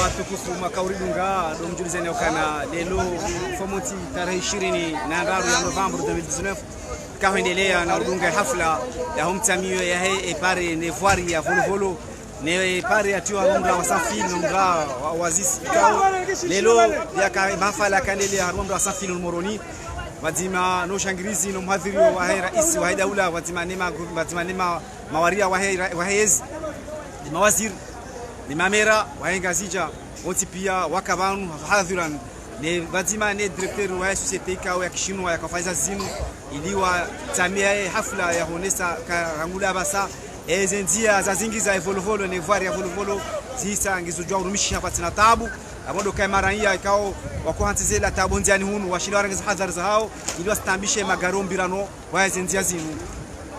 Watukufu, mwaka uridunga, ndo mdjulizeni ukana leo mfumontsi tarehi ishirini na ndraru ya novembre deux mille dix-neuf, kahwendelea na udunga hafla ya homtsamiyo yahe epare ne vwari ya Volovolo, ne pare yatiwa no mdra wa Sanfil, no mdra wa Oasis. Ikao leo yaka mahafala yakandelea harumwa mdra wa Sanfil no Moroni, pvadzima no ushangirizi no muhadhiriyo wahe raisi wahe daula, pvadzima ne ma-, pvadzima ne ma-, mawaria wahe ra-, wahe yezi, ne mawaziri, ne mamera wahe Ngazidja, wontsi pia waka pvanu hadhwiran, ne pvadzima ne directeur wahe société ikao ya kishinwa yakofanya zinu, ili watsamiye hafla ya honesa ka rangu la pvasa, eze ndzia za zingi za Volovolo ne vwari ya Volovolo zisa ngizodjuwa urumishiha pvatsina tabu. Apvo ndo kayi maraiya ikao wako hantsi zela tabu ndziani hunu, washile warenge ze hadhari zahao, ili wasitambishe magari ombirano wa eze ndzia zinu.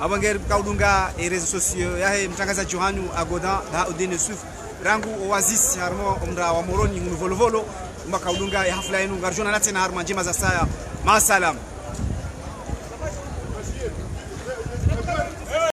Apvo ngeri kaudunga e réseaux sociaux yahe mtrangazadji wahanyu Agodan Bahaudine Yusuf, rangu Oasis, harumwa omdra wa Moroni hunu Volovolo, umba kaudunga e hafla yinu, ngaridjo onana tsena harumwa ndjema za saya. Maasalam.